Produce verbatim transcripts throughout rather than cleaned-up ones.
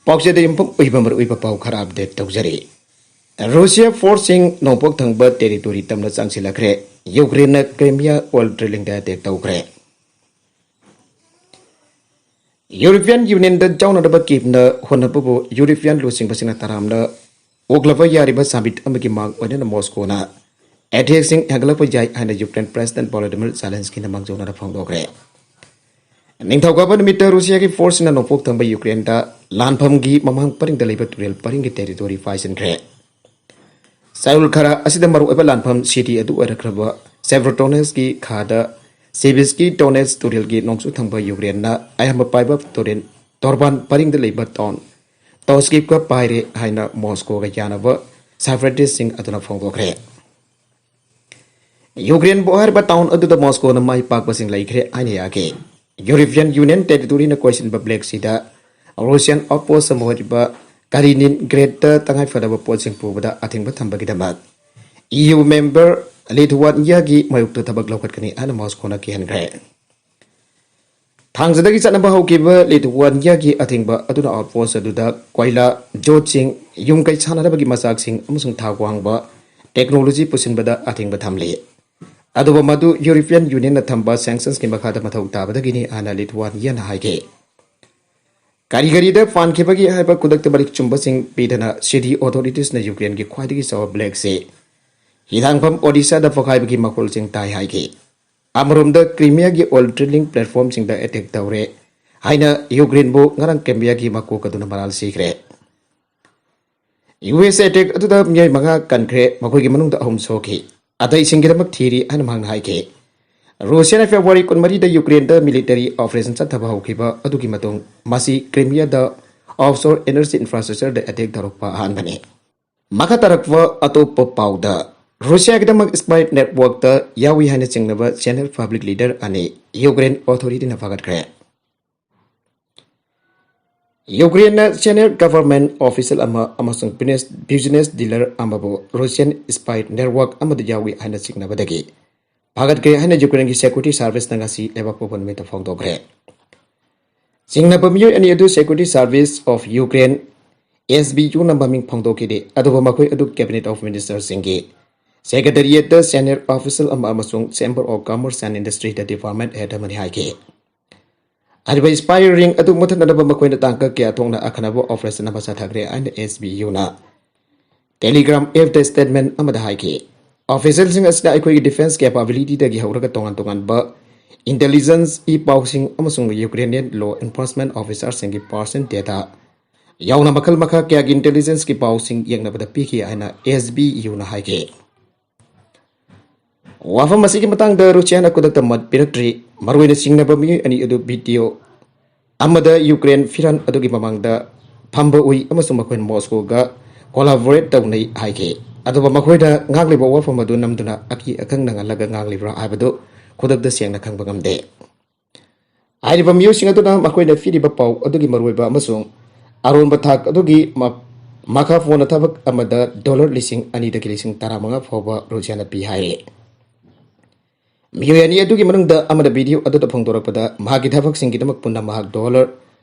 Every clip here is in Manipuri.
ꯄꯥꯎꯆꯦꯗ ꯌꯨꯝꯐꯝ ꯑꯣꯏꯕ ꯃꯔꯨꯑꯣꯏꯕ ꯄꯥꯎ ꯈꯔ ꯑꯞꯗꯦꯠ ꯇꯧꯖꯔꯤ꯫ ꯔꯨꯁꯤꯌꯥ ꯐꯣꯔꯁꯁꯤꯡ ꯅꯣꯡꯄꯣꯛ ꯊꯪꯕ ꯇꯦꯔꯤꯇꯣꯔꯤ ꯇꯝꯅ ꯆꯪꯁꯤꯜꯂꯛꯈ꯭ꯔꯦ꯫ ꯌꯨꯀ꯭ꯔꯦꯟꯅ ꯀ꯭ꯔꯤꯃꯤꯌꯥ ꯑꯣꯏꯜ ꯗ꯭ꯔꯤꯂꯤꯡꯗ ꯑꯦꯇꯦꯛ ꯇꯧꯈ꯭ꯔꯦ꯫ ꯌꯨꯔꯣꯄꯤꯌꯟ ꯌꯨꯅꯤꯌꯟꯗ ꯌꯥꯎꯅꯅꯕ ꯀꯤꯞꯅ ꯍꯣꯠꯅꯕꯕꯨ ꯌꯨꯔꯣꯄꯤꯌꯟ ꯂꯨꯆꯤꯡꯕꯁꯤꯡꯅ ꯇꯔꯥꯝꯅ ꯑꯣꯛꯂꯕ ꯌꯥꯔꯤꯕ ꯁꯃꯤꯠ ꯑꯃꯒꯤ ꯃꯥꯡ ꯑꯣꯏꯅꯅ ꯃꯣꯁꯀꯣꯅ ꯑꯦꯇꯦꯛꯁꯤꯡ ꯍꯦꯟꯒꯠꯂꯛꯄ ꯌꯥꯏ ꯍꯥꯏꯅ ꯌꯨꯀ꯭ꯔꯦꯟ ꯄ꯭ꯔꯦꯁꯤꯗꯦꯟꯠ ꯚꯣꯂꯣꯗꯤꯃꯤꯔ ꯖꯦꯂꯦꯟꯁꯀꯤꯅ ꯃꯥꯡꯖꯧꯅꯅ ꯐꯣꯡꯗꯣꯛꯈ꯭ꯔꯦ꯫ ꯅꯤꯡꯊꯧꯀꯥꯕ ꯅꯨꯃꯤꯠꯇ ꯔꯨꯁꯤꯌꯥꯒꯤ ꯐꯣꯔꯁꯁꯤꯡꯅ ꯅꯣꯡꯄꯣꯛ ꯊꯪꯕ ꯌꯨꯀ꯭ꯔꯦꯟꯗ ꯂꯥꯟꯐꯝꯒꯤ ꯃꯃꯥꯡ ꯄꯔꯤꯡꯗ ꯂꯩꯕ ꯇꯨꯔꯦꯜ ꯄꯔꯤꯡꯒꯤ ꯇꯦꯔꯤꯇꯣꯔꯤ ꯄꯥꯏꯁꯤꯟꯈ꯭ꯔꯦ꯫ ꯆꯌꯣꯜ ꯈꯔ ꯑꯁꯤꯗ ꯃꯔꯨꯑꯣꯏꯕ ꯂꯥꯟꯐꯝ ꯁꯤꯇꯤ ꯑꯗꯨ ꯑꯣꯏꯔꯛꯈ꯭ꯔꯕ ꯁꯦꯚ꯭ꯔꯣꯇꯣꯅꯦꯁꯀꯤ ꯈꯥꯗ ꯁꯤꯕꯤꯁꯀꯤ ꯇꯣꯅꯦꯁ ꯇꯨꯔꯦꯜꯒꯤ ꯅꯣꯡꯆꯨꯞ ꯊꯪꯕ ꯌꯨꯀ꯭ꯔꯦꯟꯅ ꯑꯌꯥꯝꯕ ꯄꯥꯏꯕ ꯇꯨꯔꯦꯜ ꯇꯣꯔꯕꯥꯟ ꯄꯔꯤꯡꯗ ꯂꯩꯕ ꯇꯥꯎꯟ ꯇꯣꯁꯀꯤꯞꯀ ꯄꯥꯏꯔꯦ ꯍꯥꯏꯅ ꯃꯣꯁꯀꯣꯒ ꯌꯥꯅꯕ ꯁꯦꯄꯔꯦꯇꯤꯁꯁꯤꯡ ꯑꯗꯨꯅ ꯐꯣꯡꯗꯣꯛꯈ꯭ꯔꯦ꯫ ꯌꯨꯀ꯭ꯔꯦꯟꯕꯨ ꯍꯥꯏꯔꯤꯕ ꯇꯥꯎꯟ ꯑꯗꯨꯗ ꯃꯣꯁꯀꯣꯅ ꯃꯥꯏ ꯄꯥꯛꯄꯁꯤꯡ ꯂꯩꯈ꯭ꯔꯦ ꯍꯥꯏꯅ ꯌꯥꯈꯤ꯫ ꯌꯨꯔꯣꯄꯤꯌꯟ ꯌꯨꯅꯤꯌꯟ ꯇꯦꯔꯤꯇꯣꯔꯤꯅ ꯀꯣꯏꯁꯤꯟꯕ ꯕ꯭ꯂꯦꯛ ꯁꯤꯗ ꯔꯨꯁꯤꯌꯟ ꯑꯥꯎꯠꯄꯣꯁ ꯑꯃ ꯑꯣꯏꯔꯤꯕ ꯀꯥꯂꯤꯅꯤꯟ ꯒ꯭ꯔꯦꯗꯇ ꯇꯉꯥꯏ ꯐꯗꯕ ꯄꯣꯠꯁꯤꯡ ꯄꯨꯕꯗ ꯑꯊꯤꯡꯕ ꯊꯝꯕꯒꯤꯗꯃꯛ ꯏꯌꯨ ꯃꯦꯝꯕꯔ ꯂꯤꯊꯨꯋꯥꯅꯤꯌꯥꯒꯤ ꯃꯥꯌꯣꯛꯇ ꯊꯕꯛ ꯂꯧꯈꯠꯀꯅꯤ ꯍꯥꯏꯅ ꯃꯣꯁꯀꯣꯅ ꯀꯤꯍꯟꯈ꯭ꯔꯦ꯫ ꯊꯥꯡꯖꯗꯒꯤ ꯆꯠꯅꯕ ꯍꯧꯈꯤꯕ ꯂꯤꯊꯨꯋꯥꯅꯤꯌꯥꯒꯤ ꯑꯊꯤꯡꯕ ꯑꯗꯨꯅ ꯑꯥꯎꯠꯄꯣꯁ ꯑꯗꯨꯗ ꯀꯣꯏꯂꯥ, ꯖꯣꯠꯁꯤꯡ, ꯌꯨꯝ ꯀꯩ ꯁꯥꯟꯅꯅꯕꯒꯤ ꯃꯆꯥꯛꯁꯤꯡ ꯑꯃꯁꯨꯡ ꯊꯥꯛ ꯋꯥꯡꯕ ꯇꯦꯛꯅꯣꯂꯣꯖꯤ ꯄꯨꯁꯤꯟꯕꯗ ꯑꯊꯤꯡꯕ ꯊꯝꯂꯤ꯫ ꯑꯗꯨꯕꯨ ꯃꯗꯨ ꯌꯨꯔꯣꯄꯤꯌꯟ ꯌꯨꯅꯤꯌꯟꯅ ꯊꯝꯕ ꯁꯦꯡꯁꯟꯁꯀꯤ ꯃꯈꯥꯗ ꯃꯊꯧ ꯇꯥꯕꯗꯒꯤꯅꯤ ꯍꯥꯏꯅ ꯂꯤꯊꯨꯋꯥꯅꯤꯌꯥꯅ ꯍꯥꯏꯈꯤ꯫ ꯀꯔꯤ ꯀꯔꯤꯗ ꯄꯥꯟꯈꯤꯕꯒꯦ ꯍꯥꯏꯕ ꯈꯨꯗꯛꯇ ꯃꯔꯤꯛ ꯆꯨꯝꯕꯁꯤꯡ ꯄꯤꯗꯅ ꯁꯤꯇꯤ ꯑꯣꯊꯣꯔꯤꯇꯤꯁꯅ ꯌꯨꯀ꯭ꯔꯦꯟꯒꯤ ꯈ꯭ꯋꯥꯏꯗꯒꯤ ꯆꯥꯎꯕ ꯕ꯭ꯂꯦꯛ ꯁꯤ ꯍꯤꯊꯥꯡꯐꯝ ꯑꯣꯗꯤꯁꯥꯗ ꯄꯣꯈꯥꯏꯕꯒꯤ ꯃꯈꯣꯜꯁꯤꯡ ꯇꯥꯏ ꯍꯥꯏꯈꯤ꯫ ꯑꯃꯔꯣꯝꯗ ꯀ꯭ꯔꯤꯃꯤꯌꯥꯒꯤ ꯑꯣꯏꯜ ꯗ꯭ꯔꯤꯂꯤꯡ ꯄ꯭ꯂꯦꯠꯐꯣꯝꯁꯤꯡꯗ ꯑꯦꯇꯦꯛ ꯇꯧꯔꯦ ꯍꯥꯏꯅ ꯌꯨꯀ꯭ꯔꯦꯟꯕꯨ ꯉꯔꯥꯡ ꯀ꯭ꯔꯤꯃꯤꯌꯥꯒꯤ ꯃꯀꯣꯛ ꯑꯗꯨꯅ ꯃꯔꯥꯜ ꯁꯤꯈ꯭ꯔꯦ꯫ ꯌꯨ ꯑꯦꯁ ꯑꯦꯇꯦꯛ ꯑꯗꯨꯗ ꯃꯤꯑꯣꯏ ꯃꯉꯥ ꯀꯟꯈ꯭ꯔꯦ, ꯃꯈꯣꯏꯒꯤ ꯃꯅꯨꯡꯗ ꯑꯍꯨꯝ ꯁꯣꯛꯈꯤ꯫ ꯑꯇꯩꯁꯤꯡꯒꯤꯗꯃꯛ ꯊꯤꯔꯤ ꯍꯥꯏꯅ ꯃꯍꯥꯛꯅ ꯍꯥꯏꯈꯤ꯫ ꯔꯨꯁꯤꯌꯥꯅ ꯐꯦꯕ꯭ꯔꯨꯋꯥꯔꯤ ꯀꯨꯟꯃꯔꯤꯗ ꯌꯨꯀ꯭ꯔꯦꯟꯗ ꯃꯤꯂꯤꯇꯔꯤ ꯑꯣꯄꯔꯦꯁꯟ ꯆꯠꯊꯕ ꯍꯧꯈꯤꯕ ꯑꯗꯨꯒꯤ ꯃꯇꯨꯡ ꯃꯁꯤ ꯀ꯭ꯔꯤꯃꯤꯌꯥꯗ ꯑꯣꯐꯁꯣꯔ ꯑꯦꯅꯔꯖꯤ ꯏꯟꯐ꯭ꯔꯥꯁ꯭ꯇ꯭ꯔꯛꯆꯔꯗ ꯑꯦꯇꯦꯛ ꯇꯧꯔꯛꯄ ꯑꯍꯥꯟꯕꯅꯤ꯫ ꯃꯈꯥ ꯇꯥꯔꯛꯄ ꯑꯇꯣꯞꯄ ꯄꯥꯎꯗ, ꯔꯨꯁꯤꯌꯥꯒꯤꯗꯃꯛ ꯁ꯭ꯄꯥꯏ ꯅꯦꯠꯋꯥꯔꯛꯇ ꯌꯥꯎꯏ ꯍꯥꯏꯅ ꯆꯤꯡꯅꯕ ꯁꯦꯅꯤꯌꯔ ꯄꯕ꯭ꯂꯤꯛ ꯂꯤꯗꯔ ꯑꯅꯤ ꯌꯨꯀ꯭ꯔꯦꯟ ꯑꯣꯊꯣꯔꯤꯇꯤꯅ ꯐꯥꯒꯠꯈ꯭ꯔꯦ꯫ ꯌꯨꯀ꯭ꯔꯦꯟꯅ ꯁꯦꯅꯤꯌꯔ ꯒꯚꯔꯟꯃꯦꯟꯠ ꯑꯣꯐꯤꯁꯤꯌꯦꯜ ꯑꯃ ꯑꯃꯁꯨꯡ ꯕꯤꯖꯤꯅꯦꯁ, ꯕꯤꯖꯤꯅꯦꯁ ꯗꯤꯂꯔ ꯑꯃꯕꯨ ꯔꯨꯁꯤꯌꯟ ꯁ꯭ꯄꯥꯏ ꯅꯦꯠꯋꯥꯔꯛ ꯑꯃꯗ ꯌꯥꯎꯏ ꯍꯥꯏꯅ ꯆꯤꯡꯅꯕꯗꯒꯤ ꯐꯥꯒꯠꯈ꯭ꯔꯦ ꯍꯥꯏꯅ ꯌꯨꯀ꯭ꯔꯦꯟꯒꯤ ꯁꯦꯀ꯭ꯌꯨꯔꯤꯇꯤ ꯁꯥꯔꯚꯤꯁꯅ ꯉꯁꯤ ꯂꯩꯕꯥꯛꯄꯣꯛꯄ ꯅꯨꯃꯤꯠꯇ ꯐꯣꯡꯗꯣꯛꯈ꯭ꯔꯦ꯫ ꯆꯤꯡꯅꯕ ꯃꯤꯑꯣꯏ ꯑꯅꯤ ꯑꯗꯨ Security Service of Ukraine, S B U ꯅ ꯃꯃꯤꯡ ꯐꯣꯡꯗꯣꯛꯈꯤꯗꯦ, ꯑꯗꯨꯕꯨ ꯃꯈꯣꯏ ꯑꯗꯨ Cabinet of Minister ꯁꯤꯡꯒꯤ Secretariat ꯇ senior official ꯑꯃ ꯑꯃꯁꯨꯡ Chamber of Commerce and Industry the Department Head ꯑꯃꯅꯤ ꯍꯥꯏꯈꯤ꯫ ꯍꯥꯏꯔꯤꯕ spy ring ꯑꯗꯨ ꯃꯨꯊꯠꯅꯅꯕ ꯃꯈꯣꯏꯅ ꯇꯥꯡꯀꯛ ꯀꯌꯥ ꯊꯣꯛꯅ ꯑꯈꯟꯅꯕ operation ꯑꯃ ꯆꯠꯊꯈ꯭ꯔꯦ ꯍꯥꯏꯅ S B U ꯅ Telegram app ꯇ statement ꯑꯃꯗ ꯍꯥꯏꯈꯤ꯫ Official ꯁꯤꯡ ꯑꯁꯤꯅ ꯑꯩꯈꯣꯏꯒꯤ defence capability ꯗꯒꯤ ꯍꯧꯔꯒ ꯇꯣꯉꯥꯟ ꯇꯣꯉꯥꯟꯕ intelligence ꯏ ꯄꯥꯎꯁꯤꯡ ꯑꯃꯁꯨꯡ Ukrainian law enforcement officer ꯁꯤꯡꯒꯤ personal data ꯌꯥꯎꯅ ꯃꯈꯜ ꯃꯈꯥ ꯀꯌꯥꯒꯤ intelligence ꯀꯤ ꯄꯥꯎꯁꯤꯡ ꯌꯦꯡꯅꯕꯗ ꯄꯤꯈꯤ ꯍꯥꯏꯅ S B U ꯅ ꯍꯥꯏꯈꯤ꯫ ꯋꯥꯐꯝ ꯑꯁꯤꯒꯤ ꯃꯇꯥꯡꯗ ꯔꯨꯁꯤꯌꯥꯅ ꯈꯨꯗꯛꯇ ꯃꯠ ꯄꯤꯔꯛꯇ꯭ꯔꯤ꯫ ꯃꯔꯨꯑꯣꯏꯅ ꯆꯤꯡꯅꯕ ꯃꯤꯑꯣꯏ ꯑꯅꯤ ꯑꯗꯨ video ꯑꯃꯗ Ukraine ꯐꯤꯔꯥꯟ ꯑꯗꯨꯒꯤ ꯃꯃꯥꯡꯗ ꯐꯝꯕ ꯎꯏ ꯑꯃꯁꯨꯡ ꯃꯈꯣꯏꯅ Moscow ꯒ collaborate ꯇꯧꯅꯩ ꯍꯥꯏꯈꯤ꯫ ꯑꯗꯨꯕꯨ ꯃꯈꯣꯏꯅ ꯉꯥꯡꯂꯤꯕ ꯋꯥꯐꯝ ꯑꯗꯨ ꯅꯝꯗꯨꯅ ꯑꯀꯤ ꯑꯈꯪ ꯅꯪꯍꯜꯂꯒ ꯉꯥꯡꯂꯤꯕ꯭ꯔꯥ ꯍꯥꯏꯕꯗꯨ ꯈꯨꯗꯛꯇ ꯁꯦꯡꯅ ꯈꯪꯕ ꯉꯝꯗꯦ꯫ ꯍꯥꯏꯔꯤꯕ ꯃꯤꯑꯣꯏꯁꯤꯡ ꯑꯗꯨꯅ ꯃꯈꯣꯏꯅ ꯄꯤꯔꯤꯕ ꯄꯥꯎ ꯑꯗꯨꯒꯤ ꯃꯔꯨꯑꯣꯏꯕ ꯑꯃꯁꯨꯡ ꯑꯔꯣꯟꯕ ꯊꯥꯛ ꯑꯗꯨꯒꯤ ꯃ-, ꯃꯈꯥ ꯄꯣꯟꯅ ꯊꯕꯛ ꯑꯃꯗ dollar ꯂꯤꯁꯤꯡ ꯑꯅꯤꯗꯒꯤ ꯂꯤꯁꯤꯡ ꯇꯔꯥꯃꯉꯥ ꯐꯥꯎꯕ ꯔꯨꯁꯤꯌꯥꯅ ꯄꯤ ꯍꯥꯏꯔꯤ꯫ ꯃꯤꯑꯣꯏ ꯑꯅꯤ ꯑꯗꯨꯒꯤ ꯃꯅꯨꯡꯗ ꯑꯃꯅ video ꯑꯗꯨꯗ ꯐꯣꯡꯗꯣꯔꯛꯄꯗ ꯃꯍꯥꯛꯀꯤ ꯊꯕꯛꯁꯤꯡꯒꯤꯗꯃꯛ ꯄꯨꯟꯅ ꯃꯍꯥꯛ dollar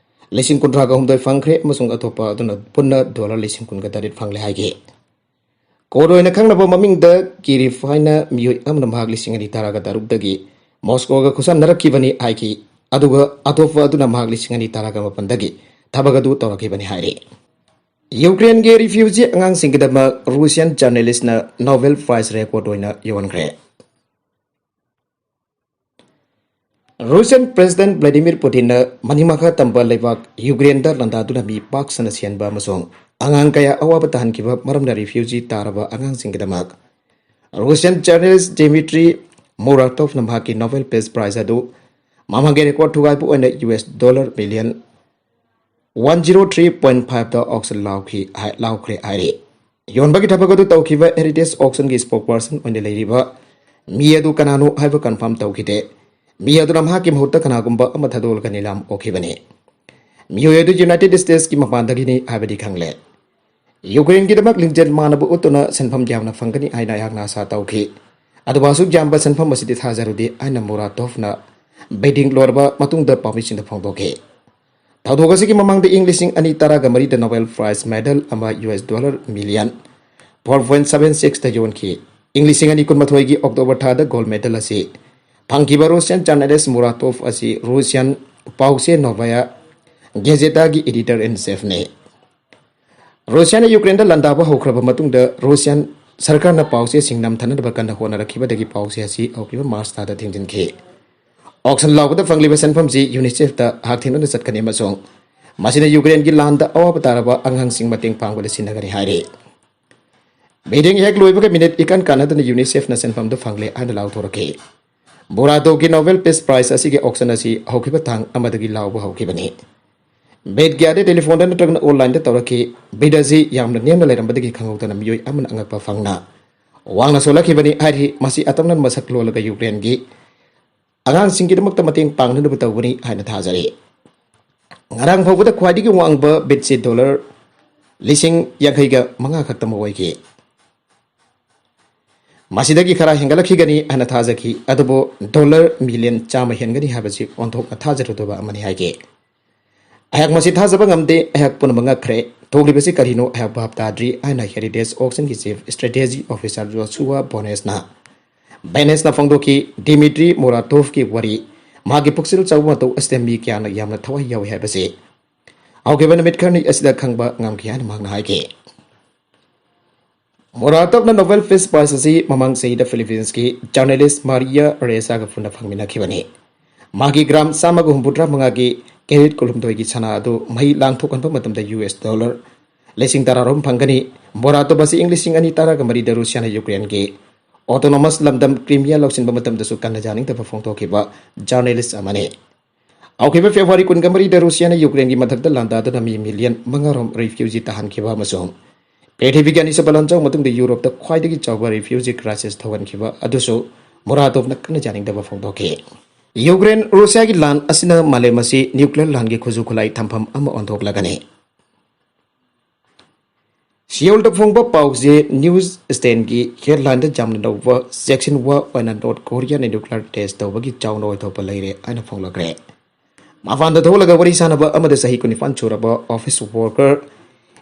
ꯂꯤꯁꯤꯡ ꯀꯨꯟꯊ꯭ꯔꯥꯒ ꯍꯨꯝꯗꯣꯏ ꯐꯪꯈ꯭ꯔꯦ ꯑꯃꯁꯨꯡ ꯑꯇꯣꯞꯄ ꯑꯗꯨꯅ ꯄꯨꯟꯅ dollar ꯂꯤꯁꯤꯡ ꯀꯨꯟꯒ ꯇꯔꯦꯠ ꯐꯪꯂꯦ ꯍꯥꯏꯈꯤ꯫ Code ꯑꯣꯏꯅ ꯈꯪꯅꯕ ꯃꯃꯤꯡꯗ ꯀꯤꯔꯤꯐ ꯍꯥꯏꯅ ꯃꯤꯑꯣꯏ ꯑꯃꯅ ꯃꯍꯥꯛ ꯂꯤꯁꯤꯡ ꯑꯅꯤ ꯇꯔꯥꯒ ꯇꯔꯨꯛꯇꯒꯤ Moscow ꯒ ꯈꯨꯠꯁꯝꯅꯔꯛꯈꯤꯕꯅꯤ ꯍꯥꯏꯈꯤ, ꯑꯗꯨꯒ ꯑꯇꯣꯞꯄ ꯑꯗꯨꯅ ꯃꯍꯥꯛ ꯂꯤꯁꯤꯡ ꯑꯅꯤ ꯇꯔꯥꯒ ꯃꯥꯄꯟꯗꯒꯤ ꯊꯕꯛ ꯑꯗꯨ ꯇꯧꯔꯛꯈꯤꯕꯅꯤ ꯍꯥꯏꯔꯤ꯫ Ukraine ꯒꯤ refugee ꯑꯉꯥꯡꯁꯤꯡꯒꯤꯗꯃꯛ Russian journalist ꯅ Nobel Prize record ꯑꯣꯏꯅ ꯌꯧꯍꯟꯈ꯭ꯔꯦ꯫ Russian President Vladimir Putin ꯅ ꯃꯅꯤꯡ ꯃꯈꯥ ꯇꯝꯕ ꯂꯩꯕꯥꯛ Ukraine ꯗ ꯂꯥꯟꯗꯥꯗꯨꯅ ꯃꯤ ꯄꯥꯛ ꯁꯟꯅ ꯁꯤꯍꯟꯕ ꯑꯃꯁꯨꯡ ꯑꯉꯥꯡ ꯀꯌꯥ ꯑꯋꯥꯕ ꯇꯥꯍꯟꯈꯤꯕ ꯃꯔꯝꯅ refugee ꯇꯥꯔꯕ ꯑꯉꯥꯡꯁꯤꯡꯒꯤꯗꯃꯛ Russian journalist Dmitry Muratov ꯅ ꯃꯍꯥꯛꯀꯤ Nobel Peace Prize ꯑꯗꯨ ꯃꯃꯥꯡꯒꯤ record ꯊꯨꯒꯥꯏꯕ ꯑꯣꯏꯅ U S dollar million one zero three point five ꯗ auction ꯂꯥꯎꯈꯤ, ꯍꯥꯏ-, ꯂꯥꯎꯈ꯭ꯔꯦ ꯍꯥꯏꯔꯤ꯫ ꯌꯣꯟꯕꯒꯤ ꯊꯕꯛ ꯑꯗꯨ ꯇꯧꯈꯤꯕ Heritage Auction ꯒꯤ spokesperson ꯑꯣꯏꯅ ꯂꯩꯔꯤꯕ ꯃꯤ ꯑꯗꯨ ꯀꯅꯥꯅꯣ ꯍꯥꯏꯕ confirm ꯇꯧꯈꯤꯗꯦ꯫ ꯃꯤ ꯑꯗꯨꯅ ꯃꯍꯥꯛꯀꯤ ꯃꯍꯨꯠꯇ ꯀꯅꯥꯒꯨꯝꯕ ꯑꯃ ꯊꯥꯗꯣꯛꯂꯒ ꯅꯤꯂꯥꯝ ꯑꯣꯛꯈꯤꯕꯅꯤ꯫ ꯃꯤꯑꯣꯏ ꯑꯗꯨ United States ꯀꯤ ꯃꯄꯥꯟꯗꯒꯤꯅꯤ ꯍꯥꯏꯕꯗꯤ ꯈꯪꯂꯦ꯫ Ukraine ꯒꯤꯗꯃꯛ ꯂꯤꯡꯖꯦꯜ ꯃꯥꯟꯅꯕ ꯎꯠꯇꯨꯅ ꯁꯦꯟꯐꯝ ꯌꯥꯝꯅ ꯐꯪꯒꯅꯤ ꯍꯥꯏꯅ ꯑꯩꯍꯥꯛꯅ ꯑꯥꯁꯥ ꯇꯧꯈꯤ, ꯑꯗꯨꯕꯨ ꯑꯁꯨꯛ ꯌꯥꯝꯕ ꯁꯦꯟꯐꯝ ꯑꯁꯤꯗꯤ ꯊꯥꯖꯔꯨꯗꯦ ꯍꯥꯏꯅ Muratov ꯅ bidding ꯂꯣꯏꯔꯕ ꯃꯇꯨꯡꯗ ꯄꯥꯎꯃꯤꯁꯤꯡꯗ ꯐꯣꯡꯗꯣꯛꯈꯤ꯫ ꯊꯧꯗꯣꯛ ꯑꯁꯤꯒꯤ ꯃꯃꯥꯡꯗ ꯏꯪ ꯂꯤꯁꯤꯡ ꯑꯅꯤ ꯇꯔꯥꯒ ꯃꯔꯤꯗ Nobel Prize medal ꯑꯃ U S dollar million four point seven ꯁꯤꯛꯁꯇ ꯌꯣꯟꯈꯤ꯫ ꯏꯪ ꯂꯤꯁꯤꯡ ꯑꯅꯤ ꯀꯨꯟꯃꯥꯊꯣꯏꯒꯤ ꯑꯣꯛꯇꯣꯕꯔ ꯊꯥꯗ gold medal ꯑꯁꯤ ꯐꯪꯈꯤꯕ ꯔꯨꯁꯤꯌꯥꯟ journalist ꯃꯨꯔꯥꯇꯣꯐ ꯑꯁꯤ ꯔꯨꯁꯤꯌꯥꯟ ꯄꯥꯎꯆꯦ Novaya Gazeta ꯒꯤ editor in chief ꯅꯤ꯫ ꯔꯨꯁꯤꯌꯥꯅ ꯌꯨꯀ꯭ꯔꯦꯟꯗ ꯂꯥꯟꯗꯥꯕ ꯍꯧꯈ꯭ꯔꯕ ꯃꯇꯨꯡꯗ ꯔꯨꯁꯤꯌꯥꯟ ꯁꯔꯀꯥꯔꯅ ꯄꯥꯎꯆꯦꯁꯤꯡ ꯅꯝꯊꯅꯅꯕ ꯀꯟꯅ ꯍꯣꯠꯅꯔꯛꯈꯤꯕꯗꯒꯤ ꯄꯥꯎꯆꯦ ꯑꯁꯤ ꯍꯧꯈꯤꯕ ꯃꯥꯔꯆ ꯊꯥꯗ ꯊꯤꯡꯖꯤꯟꯈꯤ꯫ Auction ꯂꯥꯎꯕꯗ ꯐꯪꯂꯤꯕ ꯁꯦꯟꯐꯝꯁꯤ ꯌꯨꯅꯤꯁꯦꯐꯇ ꯍꯛꯊꯦꯡꯅꯅ ꯆꯠꯀꯅꯤ ꯑꯃꯁꯨꯡ ꯃꯁꯤꯅ ꯌꯨꯀ꯭ꯔꯦꯟꯒꯤ ꯂꯥꯟꯗ ꯑꯋꯥꯕ ꯇꯥꯔꯕ ꯑꯉꯥꯡꯁꯤꯡ ꯃꯇꯦꯡ ꯄꯥꯡꯕꯗ ꯁꯤꯖꯤꯟꯅꯒꯅꯤ ꯍꯥꯏꯔꯤ꯫ Meeting ꯍꯦꯛ ꯂꯣꯏꯕꯒ ꯃꯤꯅꯤꯠ ꯏꯀꯥꯟ ꯀꯥꯟꯅꯗꯅ ꯌꯨꯅꯤꯁꯦꯐꯅ ꯁꯦꯟꯐꯝꯗꯨ ꯐꯪꯂꯦ ꯍꯥꯏꯅ ꯂꯥꯎꯊꯣꯔꯛꯈꯤ꯫ ꯃꯨꯔꯥꯇꯣꯐꯀꯤ Nobel Peace Prize ꯑꯁꯤꯒꯤ auction ꯑꯁꯤ ꯍꯧꯈꯤꯕ ꯊꯥꯡ ꯑꯃꯗꯒꯤ ꯂꯥꯎꯕ ꯍꯧꯈꯤꯕꯅꯤ꯫ Bid ꯀꯌꯥꯗꯤ telephone ꯗ ꯅꯠꯇ꯭ꯔꯒꯅ online ꯗ ꯇꯧꯔꯛꯈꯤ꯫ Bid ꯑꯁꯤ ꯌꯥꯝꯅ ꯅꯦꯝꯅ ꯂꯩꯔꯝꯕꯗꯒꯤ ꯈꯪꯍꯧꯗꯅ ꯃꯤꯑꯣꯏ ꯑꯃꯅ ꯑꯉꯛꯄ ꯐꯪꯅ ꯋꯥꯡꯅ ꯁꯣꯜꯂꯛꯈꯤꯕꯅꯤ ꯍꯥꯏꯔꯤ꯫ ꯃꯁꯤ ꯑꯇꯝꯅꯅ ꯃꯁꯛ ꯂꯣꯜꯂꯒ ꯌꯨꯀ꯭ꯔꯦꯟꯒꯤ ꯑꯉꯥꯡꯁꯤꯡꯒꯤꯗꯃꯛꯇ ꯃꯇꯦꯡ ꯄꯥꯡꯅꯅꯕ ꯇꯧꯕꯅꯤ ꯍꯥꯏꯅ ꯊꯥꯖꯔꯤ꯫ ꯉꯔꯥꯡ ꯐꯥꯎꯕꯗ ꯈ꯭ꯋꯥꯏꯗꯒꯤ ꯋꯥꯡꯕ bid ꯁꯤ ꯗꯣꯂꯔ ꯂꯤꯁꯤꯡ ꯌꯥꯡꯈꯩꯒ ꯃꯉꯥ ꯈꯛꯇꯃꯛ ꯑꯣꯏꯈꯤ꯫ ꯃꯁꯤꯗꯒꯤ ꯈꯔ ꯍꯦꯟꯒꯠꯂꯛꯈꯤꯒꯅꯤ ꯍꯥꯏꯅ ꯊꯥꯖꯈꯤ, ꯑꯗꯨꯕꯨ ꯗꯣꯂꯔ ꯃꯤꯂꯤꯌꯟ ꯆꯥꯝꯃ ꯍꯦꯟꯒꯅꯤ ꯍꯥꯏꯕꯁꯤ ꯑꯣꯟꯊꯣꯛꯅ ꯊꯥꯖꯔꯨꯗꯕ ꯑꯃꯅꯤ ꯍꯥꯏꯈꯤ꯫ ꯑꯩꯍꯥꯛ ꯃꯁꯤ ꯊꯥꯖꯕ ꯉꯝꯗꯦ, ꯑꯩꯍꯥꯛ ꯄꯨꯝꯅꯃꯛ ꯉꯛꯈ꯭ꯔꯦ꯫ ꯊꯣꯛꯂꯤꯕꯁꯤ ꯀꯔꯤꯅꯣ ꯑꯩꯍꯥꯛ ꯚꯥꯞ ꯇꯥꯗ꯭ꯔꯤ ꯍꯥꯏꯅ Heritage Auction ꯒꯤ chief strategy officer Joshua Bonesꯅ, Bonesꯅ ꯐꯣꯡꯗꯣꯛꯈꯤ꯫ ꯗꯤꯃꯤꯇ꯭ꯔꯤ ꯃꯨꯔꯥꯇꯣꯐꯀꯤ ꯋꯥꯔꯤ, ꯃꯍꯥꯛꯀꯤ ꯄꯨꯛꯆꯦꯜ ꯆꯥꯎꯕ ꯃꯇꯧ ꯑꯁꯤꯗ ꯃꯤ ꯀꯌꯥꯅ ꯌꯥꯝꯅ ꯊꯋꯥꯏ ꯌꯥꯎꯏ ꯍꯥꯏꯕꯁꯤ ꯍꯧꯈꯤꯕ ꯅꯨꯃꯤꯠ ꯈꯔꯅꯤ ꯑꯁꯤꯗ ꯈꯪꯕ ꯉꯝꯈꯤ ꯍꯥꯏꯅ ꯃꯍꯥꯛꯅ ꯍꯥꯏꯈꯤ꯫ ꯃꯨꯔꯥꯇꯣꯐꯅ Nobel Peace Prize ꯑꯁꯤ ꯃꯃꯥꯡ ꯆꯍꯤꯗ Philippines ꯀꯤ journalist Maria Resaꯒ ꯄꯨꯟꯅ ꯐꯪꯃꯤꯟꯅꯈꯤꯕꯅꯤ꯫ ꯃꯍꯥꯛꯀꯤ ꯒ꯭ꯔꯥꯝ ꯆꯥꯝꯃꯒ ꯍꯨꯝꯐꯨꯇꯔꯥ ꯃꯉꯥꯒꯤ carat ꯀꯨꯟꯍꯨꯝꯗꯣꯏꯒꯤ ꯁꯅꯥ ꯑꯗꯨ ꯃꯍꯤ ꯂꯥꯡꯊꯣꯛꯍꯟꯕ ꯃꯇꯝꯗ ꯌꯨ ꯑꯦꯁ ꯗꯣꯂꯔ ꯂꯤꯁꯤꯡ ꯇꯔꯥꯔꯣꯝ ꯐꯪꯒꯅꯤ꯫ ꯃꯨꯔꯥꯇꯣꯐ ꯑꯁꯤ ꯏꯪ ꯂꯤꯁꯤꯡ ꯑꯅꯤ ꯇꯔꯥꯒ ꯃꯔꯤꯗ ꯔꯨꯁꯤꯌꯥꯅ ꯌꯨꯀ꯭ꯔꯦꯟꯒꯤ autonomous ꯂꯝꯗꯝ ꯀ꯭ꯔꯤꯃꯤꯌꯥ ꯂꯧꯁꯤꯟꯕ ꯃꯇꯝꯗꯁꯨ ꯀꯟꯅ ꯌꯥꯅꯤꯡꯗꯕ ꯐꯣꯡꯗꯣꯛꯈꯤꯕ journalist ꯑꯃꯅꯤ꯫ ꯍꯧꯈꯤꯕ ꯐꯦꯕ꯭ꯔꯨꯋꯥꯔꯤ ꯀꯨꯟꯒ ꯃꯔꯤꯗ ꯔꯨꯁꯤꯌꯥꯅ ꯌꯨꯀ꯭ꯔꯦꯟꯒꯤ ꯃꯊꯛꯇ ꯂꯥꯟꯗꯥꯗꯨꯅ ꯃꯤ ꯃꯤꯂꯤꯌꯟ ꯃꯉꯥꯔꯣꯝ refugee ꯇꯥꯍꯟꯈꯤꯕ ꯑꯃꯁꯨꯡ ꯄ꯭ꯔꯤꯊꯤꯕꯤꯒꯤ ꯑꯅꯤꯁꯨꯕ ꯂꯥꯟꯖꯥꯎ ꯃꯇꯨꯡꯗ ꯌꯨꯔꯣꯞꯇ ꯈ꯭ꯋꯥꯏꯗꯒꯤ ꯆꯥꯎꯕ refugee crisis ꯊꯣꯛꯍꯟꯈꯤꯕ ꯑꯗꯨꯁꯨ ꯃꯨꯔꯥꯇꯣꯐꯅ ꯀꯟꯅ ꯌꯥꯅꯤꯡꯗꯕ ꯐꯣꯡꯗꯣꯛꯈꯤ꯫ ꯌꯨꯀ꯭ꯔꯦꯟ ꯔꯨꯁꯤꯌꯥꯒꯤ ꯂꯥꯟ ꯑꯁꯤꯅ ꯃꯥꯂꯦꯝ ꯑꯁꯤ nuclear ꯂꯥꯟꯒꯤ ꯈꯨꯠꯁꯨ ꯈꯨꯠꯂꯥꯏ ꯊꯝꯐꯝ ꯑꯃ ꯑꯣꯟꯊꯣꯛꯂꯒꯅꯤ꯫ ꯁꯤꯑꯣꯜꯗ ꯐꯣꯡꯕ ꯄꯥꯎꯁꯦ news standꯒꯤ headlineꯗ ꯌꯥꯝꯅ ꯅꯧꯕ ꯆꯦꯛꯁꯤꯟ ꯋꯥ ꯑꯣꯏꯅ ꯅꯣꯔꯠ ꯀꯣꯔꯤꯌꯥꯅ nuclear test ꯇꯧꯕꯒꯤ ꯆꯥꯎꯅ ꯑꯣꯏꯊꯣꯛꯄ ꯂꯩꯔꯦ ꯍꯥꯏꯅ ꯐꯣꯡꯂꯛꯈ꯭ꯔꯦ꯫ ꯃꯄꯥꯟꯗ ꯊꯣꯛꯂꯒ ꯋꯥꯔꯤ ꯁꯥꯟꯅꯕ ꯑꯃꯗ ꯆꯍꯤ ꯀꯨꯟꯅꯤꯄꯥꯟ ꯁꯨꯔꯕ office worker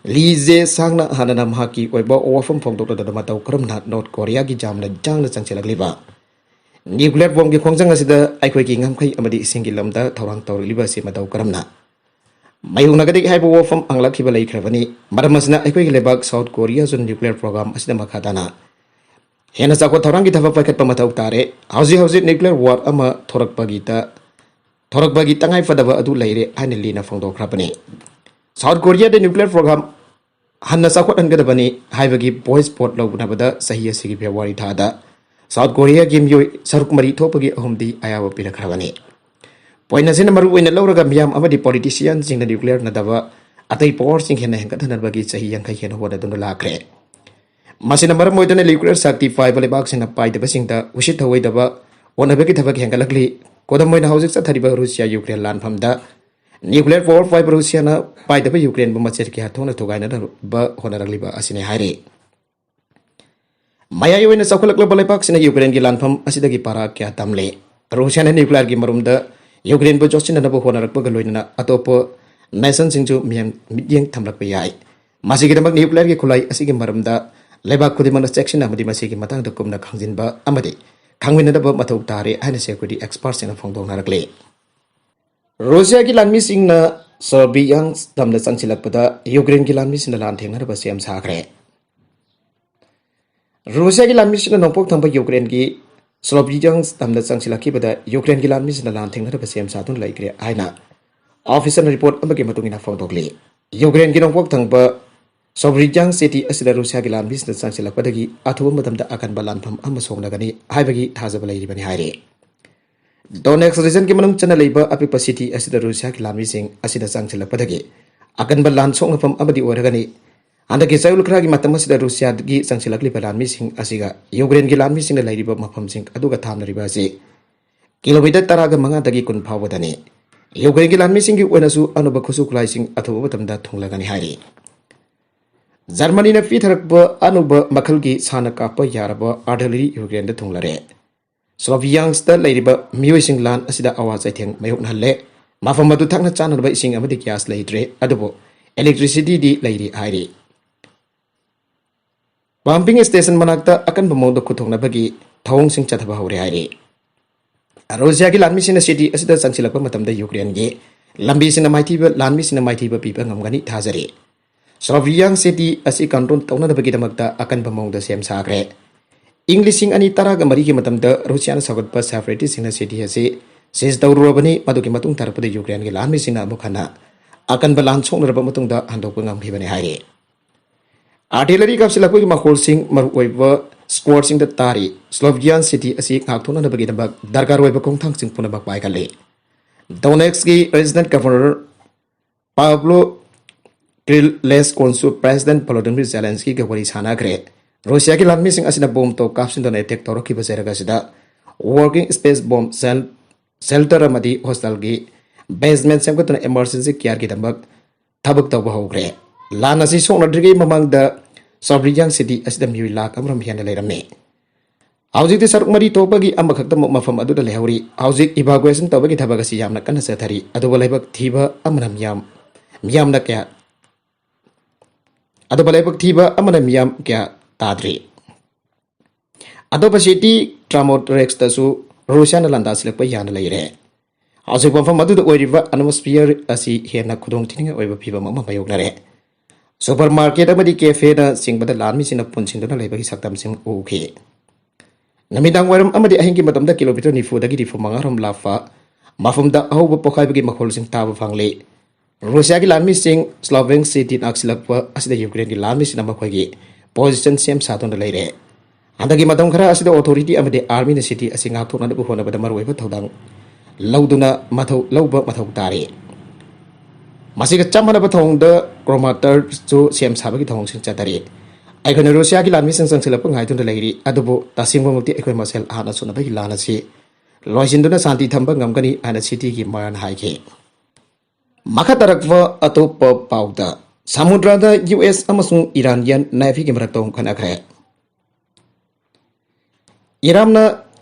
ꯂꯤ ꯖꯦ ꯁꯥꯡꯅ ꯍꯥꯟꯅꯅ ꯃꯍꯥꯛꯀꯤ ꯑꯣꯏꯕ ꯋꯥꯐꯝ ꯐꯣꯡꯗꯣꯛꯂꯗꯨꯅ ꯃꯇꯧ ꯀꯔꯝꯅ North Korea ꯒꯤ ꯌꯥꯝꯅ ꯌꯥꯡꯅ ꯆꯪꯁꯤꯜꯂꯛꯂꯤꯕ nuclear bomb ꯒꯤ ꯈꯣꯡꯖꯪ ꯑꯁꯤꯗ ꯑꯩꯈꯣꯏꯒꯤ ꯉꯝꯈꯩ ꯑꯃꯗꯤ ꯏꯁꯤꯡꯒꯤ ꯂꯝꯗ ꯊꯧꯔꯥꯡ ꯇꯧꯔꯛꯂꯤꯕ ꯑꯁꯤ ꯃꯇꯧ ꯀꯔꯝꯅ ꯃꯥꯌꯣꯛꯅꯒꯗꯒꯦ ꯍꯥꯏꯕ ꯋꯥꯐꯝ ꯍꯪꯂꯛꯈꯤꯕ ꯂꯩꯈ꯭ꯔꯕꯅꯤ꯫ ꯃꯔꯝ ꯑꯁꯤꯅ ꯑꯩꯈꯣꯏꯒꯤ ꯂꯩꯕꯥꯛ South Korea ꯁꯨ nuclear program ꯑꯁꯤꯗ ꯃꯈꯥ ꯇꯥꯅ ꯍꯦꯟꯅ ꯆꯥꯎꯈꯠ ꯊꯧꯔꯥꯡꯒꯤ ꯊꯕꯛ ꯄꯥꯏꯈꯠꯄ ꯃꯊꯧ ꯇꯥꯔꯦ꯫ ꯍꯧꯖꯤꯛ ꯍꯧꯖꯤꯛ nuclear war ꯑꯃ ꯊꯣꯔꯛꯄꯒꯤ ꯇ-, ꯊꯣꯔꯛꯄꯒꯤ ꯇꯉꯥꯏ ꯐꯗꯕ ꯑꯗꯨ ꯂꯩꯔꯦ ꯍꯥꯏꯅ ꯂꯤꯅ ꯐꯣꯡꯗꯣꯛꯈ꯭ꯔꯕꯅꯤ꯫ South Korea ꯗ nuclear program ꯍꯟꯅ ꯆꯥꯎꯈꯠꯍꯟꯒꯗꯕꯅꯤ ꯍꯥꯏꯕꯒꯤ voice vote ꯂꯧꯅꯕꯗ ꯆꯍꯤ ꯑꯁꯤꯒꯤ February ꯊꯥꯗ South Korea ꯒꯤ ꯃꯤꯑꯣꯏ ꯁꯔꯨꯛ ꯃꯔꯤ ꯊꯣꯛꯄꯒꯤ ꯑꯍꯨꯝꯗꯤ ꯑꯌꯥꯕ ꯄꯤꯔꯛꯈ꯭ꯔꯕꯅꯤ꯫ Point ꯑꯁꯤꯅ ꯃꯔꯨ ꯑꯣꯏꯅ ꯂꯧꯔꯒ ꯃꯤꯌꯥꯝ ꯑꯃꯗꯤ politician ꯁꯤꯡꯅ nuclear ꯅꯠꯇꯕ ꯑꯇꯩ power ꯁꯤꯡ ꯍꯦꯟꯅ ꯍꯦꯟꯒꯠꯍꯟꯅꯕꯒꯤ ꯆꯍꯤ ꯌꯥꯡꯈꯩ ꯍꯦꯟꯅ ꯍꯣꯠꯅꯗꯨꯅ ꯂꯥꯛꯈ꯭ꯔꯦ꯫ ꯃꯁꯤꯅ ꯃꯔꯝ ꯑꯣꯏꯗꯨꯅ nuclear ꯁꯛꯇꯤ ꯄꯥꯏꯕ ꯂꯩꯕꯥꯛꯁꯤꯡꯅ ꯄꯥꯏꯗꯕꯁꯤꯡꯗ ꯎꯁꯤꯠ ꯊꯑꯣꯏꯗꯕ ꯑꯣꯟꯅꯕꯒꯤ ꯊꯕꯛ ꯍꯦꯟꯒꯠꯂꯛꯂꯤ꯫ ꯈꯨꯗꯝ ꯑꯣꯏꯅ ꯍꯧꯖꯤꯛ ꯆꯠꯊꯔꯤꯕ Russia Ukraine ꯂꯥꯟꯐꯝꯗ nuclear power ꯄꯥꯏꯕ Russia ꯅ ꯄꯥꯏꯗꯕ Ukraine ꯕꯨ ꯃꯆꯦꯠ ꯀꯌꯥ ꯊꯣꯛꯅ ꯊꯨꯒꯥꯏꯅꯅꯕ ꯍꯣꯠꯅꯔꯛꯂꯤꯕ ꯑꯁꯤꯅꯤ ꯍꯥꯏꯔꯤ꯫ ꯃꯌꯥꯏ ꯑꯣꯏꯅ ꯆꯥꯎꯈꯠꯂꯛꯂꯕ ꯂꯩꯕꯥꯛꯁꯤꯡꯅ Ukraine ꯒꯤ ꯂꯥꯟꯐꯝ ꯑꯁꯤꯗꯒꯤ ꯄꯥꯔꯥ ꯀꯌꯥ ꯇꯝꯂꯦ꯫ Russia ꯅ nuclear ꯒꯤ ꯃꯔꯨꯝꯗ Ukraine ꯕꯨ ꯆꯣꯠꯁꯤꯟꯅꯅꯕ ꯍꯣꯠꯅꯔꯛꯄꯒ ꯂꯣꯏꯅꯅ ꯑꯇꯣꯞꯄ nation ꯁꯤꯡꯁꯨ ꯃꯤꯠꯌꯦꯡ, ꯃꯤꯠꯌꯦꯡ ꯊꯝꯂꯛꯄ ꯌꯥꯏ꯫ ꯃꯁꯤꯒꯤꯗꯃꯛ nuclear ꯒꯤ ꯈꯨꯠꯂꯥꯏ ꯑꯁꯤꯒꯤ ꯃꯔꯝꯗ ꯂꯩꯕꯥꯛ ꯈꯨꯗꯤꯡꯃꯛꯅ ꯆꯦꯛꯁꯤꯟ ꯑꯃꯗꯤ ꯃꯁꯤꯒꯤ ꯃꯇꯥꯡꯗ ꯀꯨꯞꯅ ꯈꯪꯖꯤꯟꯕ ꯑꯃꯗꯤ ꯈꯪꯃꯤꯟꯅꯅꯕ ꯃꯊꯧ ꯇꯥꯔꯦ ꯍꯥꯏꯅ security expert ꯁꯤꯡꯅ ꯐꯣꯡꯗꯣꯛꯅꯔꯛꯂꯤ꯫ Russia ꯒꯤ ꯂꯥꯟꯃꯤꯁꯤꯡꯅ Sloviansk ꯇꯝꯗ ꯆꯪꯁꯤꯜꯂꯛꯄꯗ Ukraine ꯒꯤ ꯂꯥꯟꯃꯤꯁꯤꯡꯅ ꯂꯥꯟꯊꯦꯡꯅꯅꯕ ꯁꯦꯝ ꯁꯥꯈ꯭ꯔꯦ꯫ Russia ꯒꯤ ꯂꯥꯟꯃꯤꯁꯤꯡꯅ ꯅꯣꯡꯄꯣꯛ ꯊꯪꯕ Ukraine ꯒꯤ Sloviansk ꯇꯝꯗ ꯆꯪꯁꯤꯜꯂꯛꯈꯤꯕꯗ Ukraine ꯒꯤ ꯂꯥꯟꯃꯤꯁꯤꯡꯅ ꯂꯥꯟꯊꯦꯡꯅꯅꯕ ꯁꯦꯝ ꯁꯥꯗꯨꯅ ꯂꯩꯈ꯭ꯔꯦ ꯍꯥꯏꯅ official report ꯑꯃꯒꯤ ꯃꯇꯨꯡ ꯏꯟꯅ ꯐꯣꯡꯗꯣꯛꯂꯤ꯫ Ukraine ꯒꯤ ꯅꯣꯡꯄꯣꯛ ꯊꯪꯕ Sloviansk city ꯑꯁꯤꯗ Russia ꯒꯤ ꯂꯥꯟꯃꯤꯁꯤꯡꯅ ꯆꯪꯁꯤꯜꯂꯛꯄꯗꯒꯤ ꯑꯊꯨꯕ ꯃꯇꯝꯗ ꯑꯀꯟꯕ ꯂꯥꯟꯐꯝ ꯑꯃ ꯁꯣꯛꯅꯒꯅꯤ ꯍꯥꯏꯕꯒꯤ ꯊꯥꯖꯕ ꯂꯩꯔꯤꯕꯅꯤ ꯍꯥꯏꯔꯤ꯫ Donetsk region ꯒꯤ ꯃꯅꯨꯡ ꯆꯟꯅ ꯂꯩꯕ ꯑꯄꯤꯛꯄ city ꯑꯁꯤꯗ Russia ꯒꯤ ꯂꯥꯟꯃꯤꯁꯤꯡ ꯑꯁꯤꯗ ꯆꯪꯁꯤꯜꯂꯛꯄꯗꯒꯤ ꯑꯀꯟꯕ ꯂꯥꯟ ꯁꯣꯛꯅꯐꯝ ꯑꯃꯗꯤ ꯑꯣꯏꯔꯒꯅꯤ꯫ ꯍꯟꯗꯛꯀꯤ ꯆꯌꯣꯜ ꯈꯔꯒꯤ ꯃꯇꯝ ꯑꯁꯤꯗ Russia ꯒꯤ ꯆꯪꯁꯤꯜꯂꯛꯂꯤꯕ ꯂꯥꯟꯃꯤꯁꯤꯡ ꯑꯁꯤꯒ Ukraine ꯒꯤ ꯂꯥꯟꯃꯤꯁꯤꯡꯅ ꯂꯩꯔꯤꯕ ꯃꯐꯝꯁꯤꯡ ꯑꯗꯨꯒ ꯊꯥꯝꯅꯔꯤꯕ ꯑꯁꯤ kilometre ꯇꯔꯥꯒ ꯃꯉꯥꯗꯒꯤ ꯀꯨꯟ ꯐꯥꯎꯕꯗꯅꯤ꯫ Ukraine ꯒꯤ ꯂꯥꯟꯃꯤꯁꯤꯡꯒꯤ ꯑꯣꯏꯅꯁꯨ ꯑꯅꯧꯕ ꯈꯨꯠꯁꯨ ꯈꯨꯠꯂꯥꯏꯁꯤꯡ ꯑꯊꯨꯕ ꯃꯇꯝꯗ ꯊꯨꯡꯂꯒꯅꯤ ꯍꯥꯏꯔꯤ꯫ Germany ꯅ ꯄꯤꯊꯔꯛꯄ ꯑꯅꯧꯕ ꯃꯈꯜꯒꯤ ꯁꯥꯟꯅ ꯀꯥꯞꯄ ꯌꯥꯔꯕ artillery Ukraine ꯗ ꯊꯨꯡꯂꯔꯦ꯫ Sloviansk ꯇ ꯂꯩꯔꯤꯕ ꯃꯤꯑꯣꯏꯁꯤꯡ ꯂꯥꯟ ꯑꯁꯤꯗ ꯑꯋꯥ ꯆꯩꯊꯦꯡ ꯃꯥꯌꯣꯛꯅꯍꯜꯂꯦ꯫ ꯃꯐꯝ ꯑꯗꯨ ꯊꯛꯅ ꯆꯥꯅꯅꯕ ꯏꯁꯤꯡ ꯑꯃꯗꯤ ꯒ꯭ꯌꯥꯁ ꯂꯩꯇ꯭ꯔꯦ, ꯑꯗꯨꯕꯨ electricityꯗꯤ ꯂꯩꯔꯤ ꯍꯥꯏꯔꯤ꯫ Pumping station ꯃꯅꯥꯛꯇ ꯑꯀꯟꯕ ꯃꯑꯣꯡꯗ ꯈꯨꯠꯊꯣꯛꯅꯕꯒꯤ ꯊꯧꯑꯣꯡꯁꯤꯡ ꯆꯠꯊꯕ ꯍꯧꯔꯦ ꯍꯥꯏꯔꯤ꯫ ꯔꯨꯁꯤꯌꯥꯒꯤ ꯂꯥꯟꯃꯤꯁꯤꯡꯅ city ꯑꯁꯤꯗ ꯆꯪꯁꯤꯜꯂꯛꯄ ꯃꯇꯝꯗ ꯌꯨꯀ꯭ꯔꯦꯟꯒꯤ ꯂꯝꯕꯤꯁꯤꯡꯅ ꯃꯥꯏꯊꯤꯕ, ꯂꯥꯟꯃꯤꯁꯤꯡꯅ ꯃꯥꯏꯊꯤꯕ ꯄꯤꯕ ꯉꯝꯒꯅꯤ ꯊꯥꯖꯔꯤ꯫ Solovyansk city ꯑꯁꯤ control ꯇꯧꯅꯅꯕꯒꯤꯗꯃꯛꯇ ꯑꯀꯟꯕ ꯃꯑꯣꯡꯗ ꯁꯦꯝ ꯁꯥꯈ꯭ꯔꯦ꯫ ꯏꯪ ꯂꯤꯁꯤꯡ ꯑꯅꯤ ꯇꯔꯥꯒ ꯃꯔꯤꯒꯤ ꯃꯇꯝꯗ ꯔꯨꯁꯤꯌꯥꯅ ꯁꯧꯒꯠꯄ separatistꯁꯤꯡꯅ city ꯑꯁꯤ seize ꯇꯧꯔꯨꯔꯕꯅꯤ, ꯃꯗꯨꯒꯤ ꯃꯇꯨꯡ ꯇꯥꯔꯛꯄꯗ ꯌꯨꯀ꯭ꯔꯦꯟꯒꯤ ꯂꯥꯟꯃꯤꯁꯤꯡꯅ ꯑꯃꯨꯛ ꯍꯟꯅ ꯑꯀꯟꯕ ꯂꯥꯟ ꯁꯣꯛꯅꯔꯕ ꯃꯇꯨꯡꯗ ꯍꯟꯗꯣꯛꯄ ꯉꯝꯈꯤꯕꯅꯤ ꯍꯥꯏꯔꯤ꯫ Artillery ꯀꯥꯞꯁꯤꯜꯂꯛꯄꯒꯤ ꯃꯈꯣꯜꯁꯤꯡ ꯃꯔꯨꯑꯣꯏꯕ squadꯁꯤꯡꯗ ꯇꯥꯔꯤ꯫ Solovyansk city ꯑꯁꯤ ꯉꯥꯛꯊꯣꯛꯅꯅꯕꯒꯤꯗꯃꯛ ꯗꯔꯀꯥꯔ ꯑꯣꯏꯕ ꯈꯣꯡꯊꯥꯡꯁꯤꯡ ꯄꯨꯝꯅꯃꯛ ꯄꯥꯏꯈꯠꯂꯤ꯫ Donetskꯀꯤ Resident Governor Pavlo Kyrylenkoꯅꯁꯨ President Volodymyr Zelenskyꯒ ꯋꯥꯔꯤ ꯁꯥꯟꯅꯈ꯭ꯔꯦ꯫ ꯔꯨꯁꯤꯌꯥꯒꯤ ꯂꯥꯟꯃꯤꯁꯤꯡ ꯑꯁꯤꯅ bomb ꯇꯣꯞ ꯀꯥꯞꯁꯤꯟꯗꯨꯅ attack ꯇꯧꯔꯛꯈꯤꯕ ꯖꯒꯥ ꯑꯁꯤꯗ working space bomb shel-, shelter ꯑꯃꯗꯤ hostelꯒꯤ basement ꯁꯦꯝꯒꯠꯇꯨꯅ emergency careꯒꯤꯗꯃꯛ ꯊꯕꯛ ꯇꯧꯕ ꯍꯧꯈ꯭ꯔꯦ꯫ ꯂꯥꯟ ꯑꯁꯤ ꯁꯣꯛꯅꯗ꯭ꯔꯤꯉꯩ ꯃꯃꯥꯡꯗ Solovyansk city ꯑꯁꯤꯗ ꯃꯤꯑꯣꯏ ꯂꯥꯈ ꯑꯃꯔꯣꯝ ꯍꯦꯟꯅ ꯂꯩꯔꯝꯃꯤ꯫ ꯍꯧꯖꯤꯛꯇꯤ ꯁꯔꯨꯛ ꯃꯔꯤ ꯊꯣꯛꯄꯒꯤ ꯑꯃꯈꯛꯇꯃꯛ ꯃꯐꯝ ꯑꯗꯨꯗ ꯂꯩꯍꯧꯔꯤ꯫ ꯍꯧꯖꯤꯛ evacuation ꯇꯧꯕꯒꯤ ꯊꯕꯛ ꯑꯁꯤ ꯌꯥꯝꯅ ꯀꯟꯅ ꯆꯠꯊꯔꯤ꯫ ꯑꯗꯨꯕꯨ ꯂꯥꯏꯕꯛ ꯊꯤꯕ ꯑꯃꯅ ꯃꯤꯌꯥꯝ, ꯃꯤꯌꯥꯝꯅ ꯀꯌꯥ, ꯑꯗꯨꯕꯨ ꯂꯥꯏꯕꯛ ꯊꯤꯕ ꯑꯃꯅ ꯃꯤꯌꯥꯝ ꯀꯌꯥ ꯇꯥꯗ꯭ꯔꯤ꯫ ꯑꯇꯣꯞꯄ city Kramatorskꯇꯁꯨ ꯔꯨꯁꯤꯌꯥꯅ ꯂꯥꯟꯗꯥꯁꯤꯜꯂꯛꯄ ꯌꯥꯅ ꯂꯩꯔꯦ꯫ ꯍꯧꯖꯤꯛ ꯃꯐꯝ ꯑꯗꯨꯗ ꯑꯣꯏꯔꯤꯕ atmosphere ꯑꯁꯤ ꯍꯦꯟꯅ ꯈꯨꯗꯣꯡꯊꯤꯅꯤꯡꯉꯥꯏ ꯑꯣꯏꯕ ꯐꯤꯚꯝ ꯑꯃ ꯃꯥꯌꯣꯛꯅꯔꯦ꯫ Supermarket ꯑꯃꯗꯤ cafeꯅ ꯆꯤꯡꯕꯗ ꯂꯥꯟꯃꯤꯁꯤꯡꯅ ꯄꯨꯟꯁꯤꯟꯗꯨꯅ ꯂꯩꯕꯒꯤ ꯁꯛꯇꯝꯁꯤꯡ ꯎꯈꯤ꯫ ꯅꯨꯃꯤꯗꯥꯡ ꯋꯥꯏꯔꯝ ꯑꯃꯗꯤ ꯑꯍꯤꯡꯒꯤ ꯃꯇꯝꯗ kilometre ꯅꯤꯐꯨꯗꯒꯤ ꯅꯤꯐꯨ ꯃꯉꯥ ꯔꯣꯝ ꯂꯥꯞꯄ ꯃꯐꯝꯗ ꯑꯍꯧꯕ ꯄꯣꯈꯥꯏꯕꯒꯤ ꯃꯈꯣꯜꯁꯤꯡ ꯇꯥꯕ ꯐꯪꯂꯤ꯫ ꯔꯨꯁꯤꯌꯥꯒꯤ ꯂꯥꯟꯃꯤꯁꯤꯡ Sloviansk city ꯅꯥꯛꯁꯤꯜꯂꯛꯄ ꯑꯁꯤꯗ ꯌꯨꯀ꯭ꯔꯦꯟꯒꯤ ꯂꯥꯟꯃꯤꯁꯤꯡꯅ ꯃꯈꯣꯏꯒꯤ position ꯁꯦꯝ ꯁꯥꯗꯨꯅ ꯂꯩꯔꯦ꯫ ꯍꯟꯗꯛꯀꯤ ꯃꯇꯝ ꯈꯔ ꯑꯁꯤꯗ authority ꯑꯃꯗꯤ armyꯅ city ꯑꯁꯤ ꯉꯥꯛꯊꯣꯛꯅꯅꯕ ꯍꯣꯠꯅꯕꯗ ꯃꯔꯨꯑꯣꯏꯕ ꯊꯧꯗꯥꯡ ꯂꯧꯗꯨꯅ ꯃꯊꯧ ꯂꯧꯕ ꯃꯊꯧ ꯇꯥꯔꯤ꯫ ꯃꯁꯤꯒ ꯆꯞ ꯃꯥꯟꯅꯕ ꯊꯧꯑꯣꯡꯗ Kramatorskꯁꯨ ꯁꯦꯝ ꯁꯥꯕꯒꯤ ꯊꯧꯑꯣꯡꯁꯤꯡ ꯆꯠꯊꯔꯤ꯫ ꯑꯩꯈꯣꯏꯅ ꯔꯨꯁꯤꯌꯥꯒꯤ ꯂꯥꯟꯃꯤꯁꯤꯡ ꯆꯪꯁꯤꯜꯂꯛꯄ ꯉꯥꯏꯗꯨꯅ ꯂꯩꯔꯤ, ꯑꯗꯨꯕꯨ ꯇꯁꯦꯡꯕꯃꯛꯇꯤ ꯑꯩꯈꯣꯏ ꯃꯁꯦꯜ ꯍꯥꯟꯅ ꯁꯣꯛꯅꯕꯒꯤ ꯂꯥꯟ ꯑꯁꯤ ꯂꯣꯏꯁꯤꯟꯗꯨꯅ ꯁꯥꯟꯇꯤ ꯊꯝꯕ ꯉꯝꯒꯅꯤ ꯍꯥꯏꯅ cityꯒꯤ mayorꯅ ꯍꯥꯏꯈꯤ꯫ ꯃꯈꯥ ꯇꯥꯔꯛꯄ ꯑꯇꯣꯞꯄ ꯄꯥꯎꯗ, ꯁꯃꯨꯗ꯭ꯔꯗ US ꯑꯃꯁꯨꯡ Iranian navyꯒꯤ ꯃꯔꯛꯇ ꯍꯣꯡꯈꯠꯅꯈ꯭ꯔꯦ꯫ ꯏꯔꯥꯟꯅ,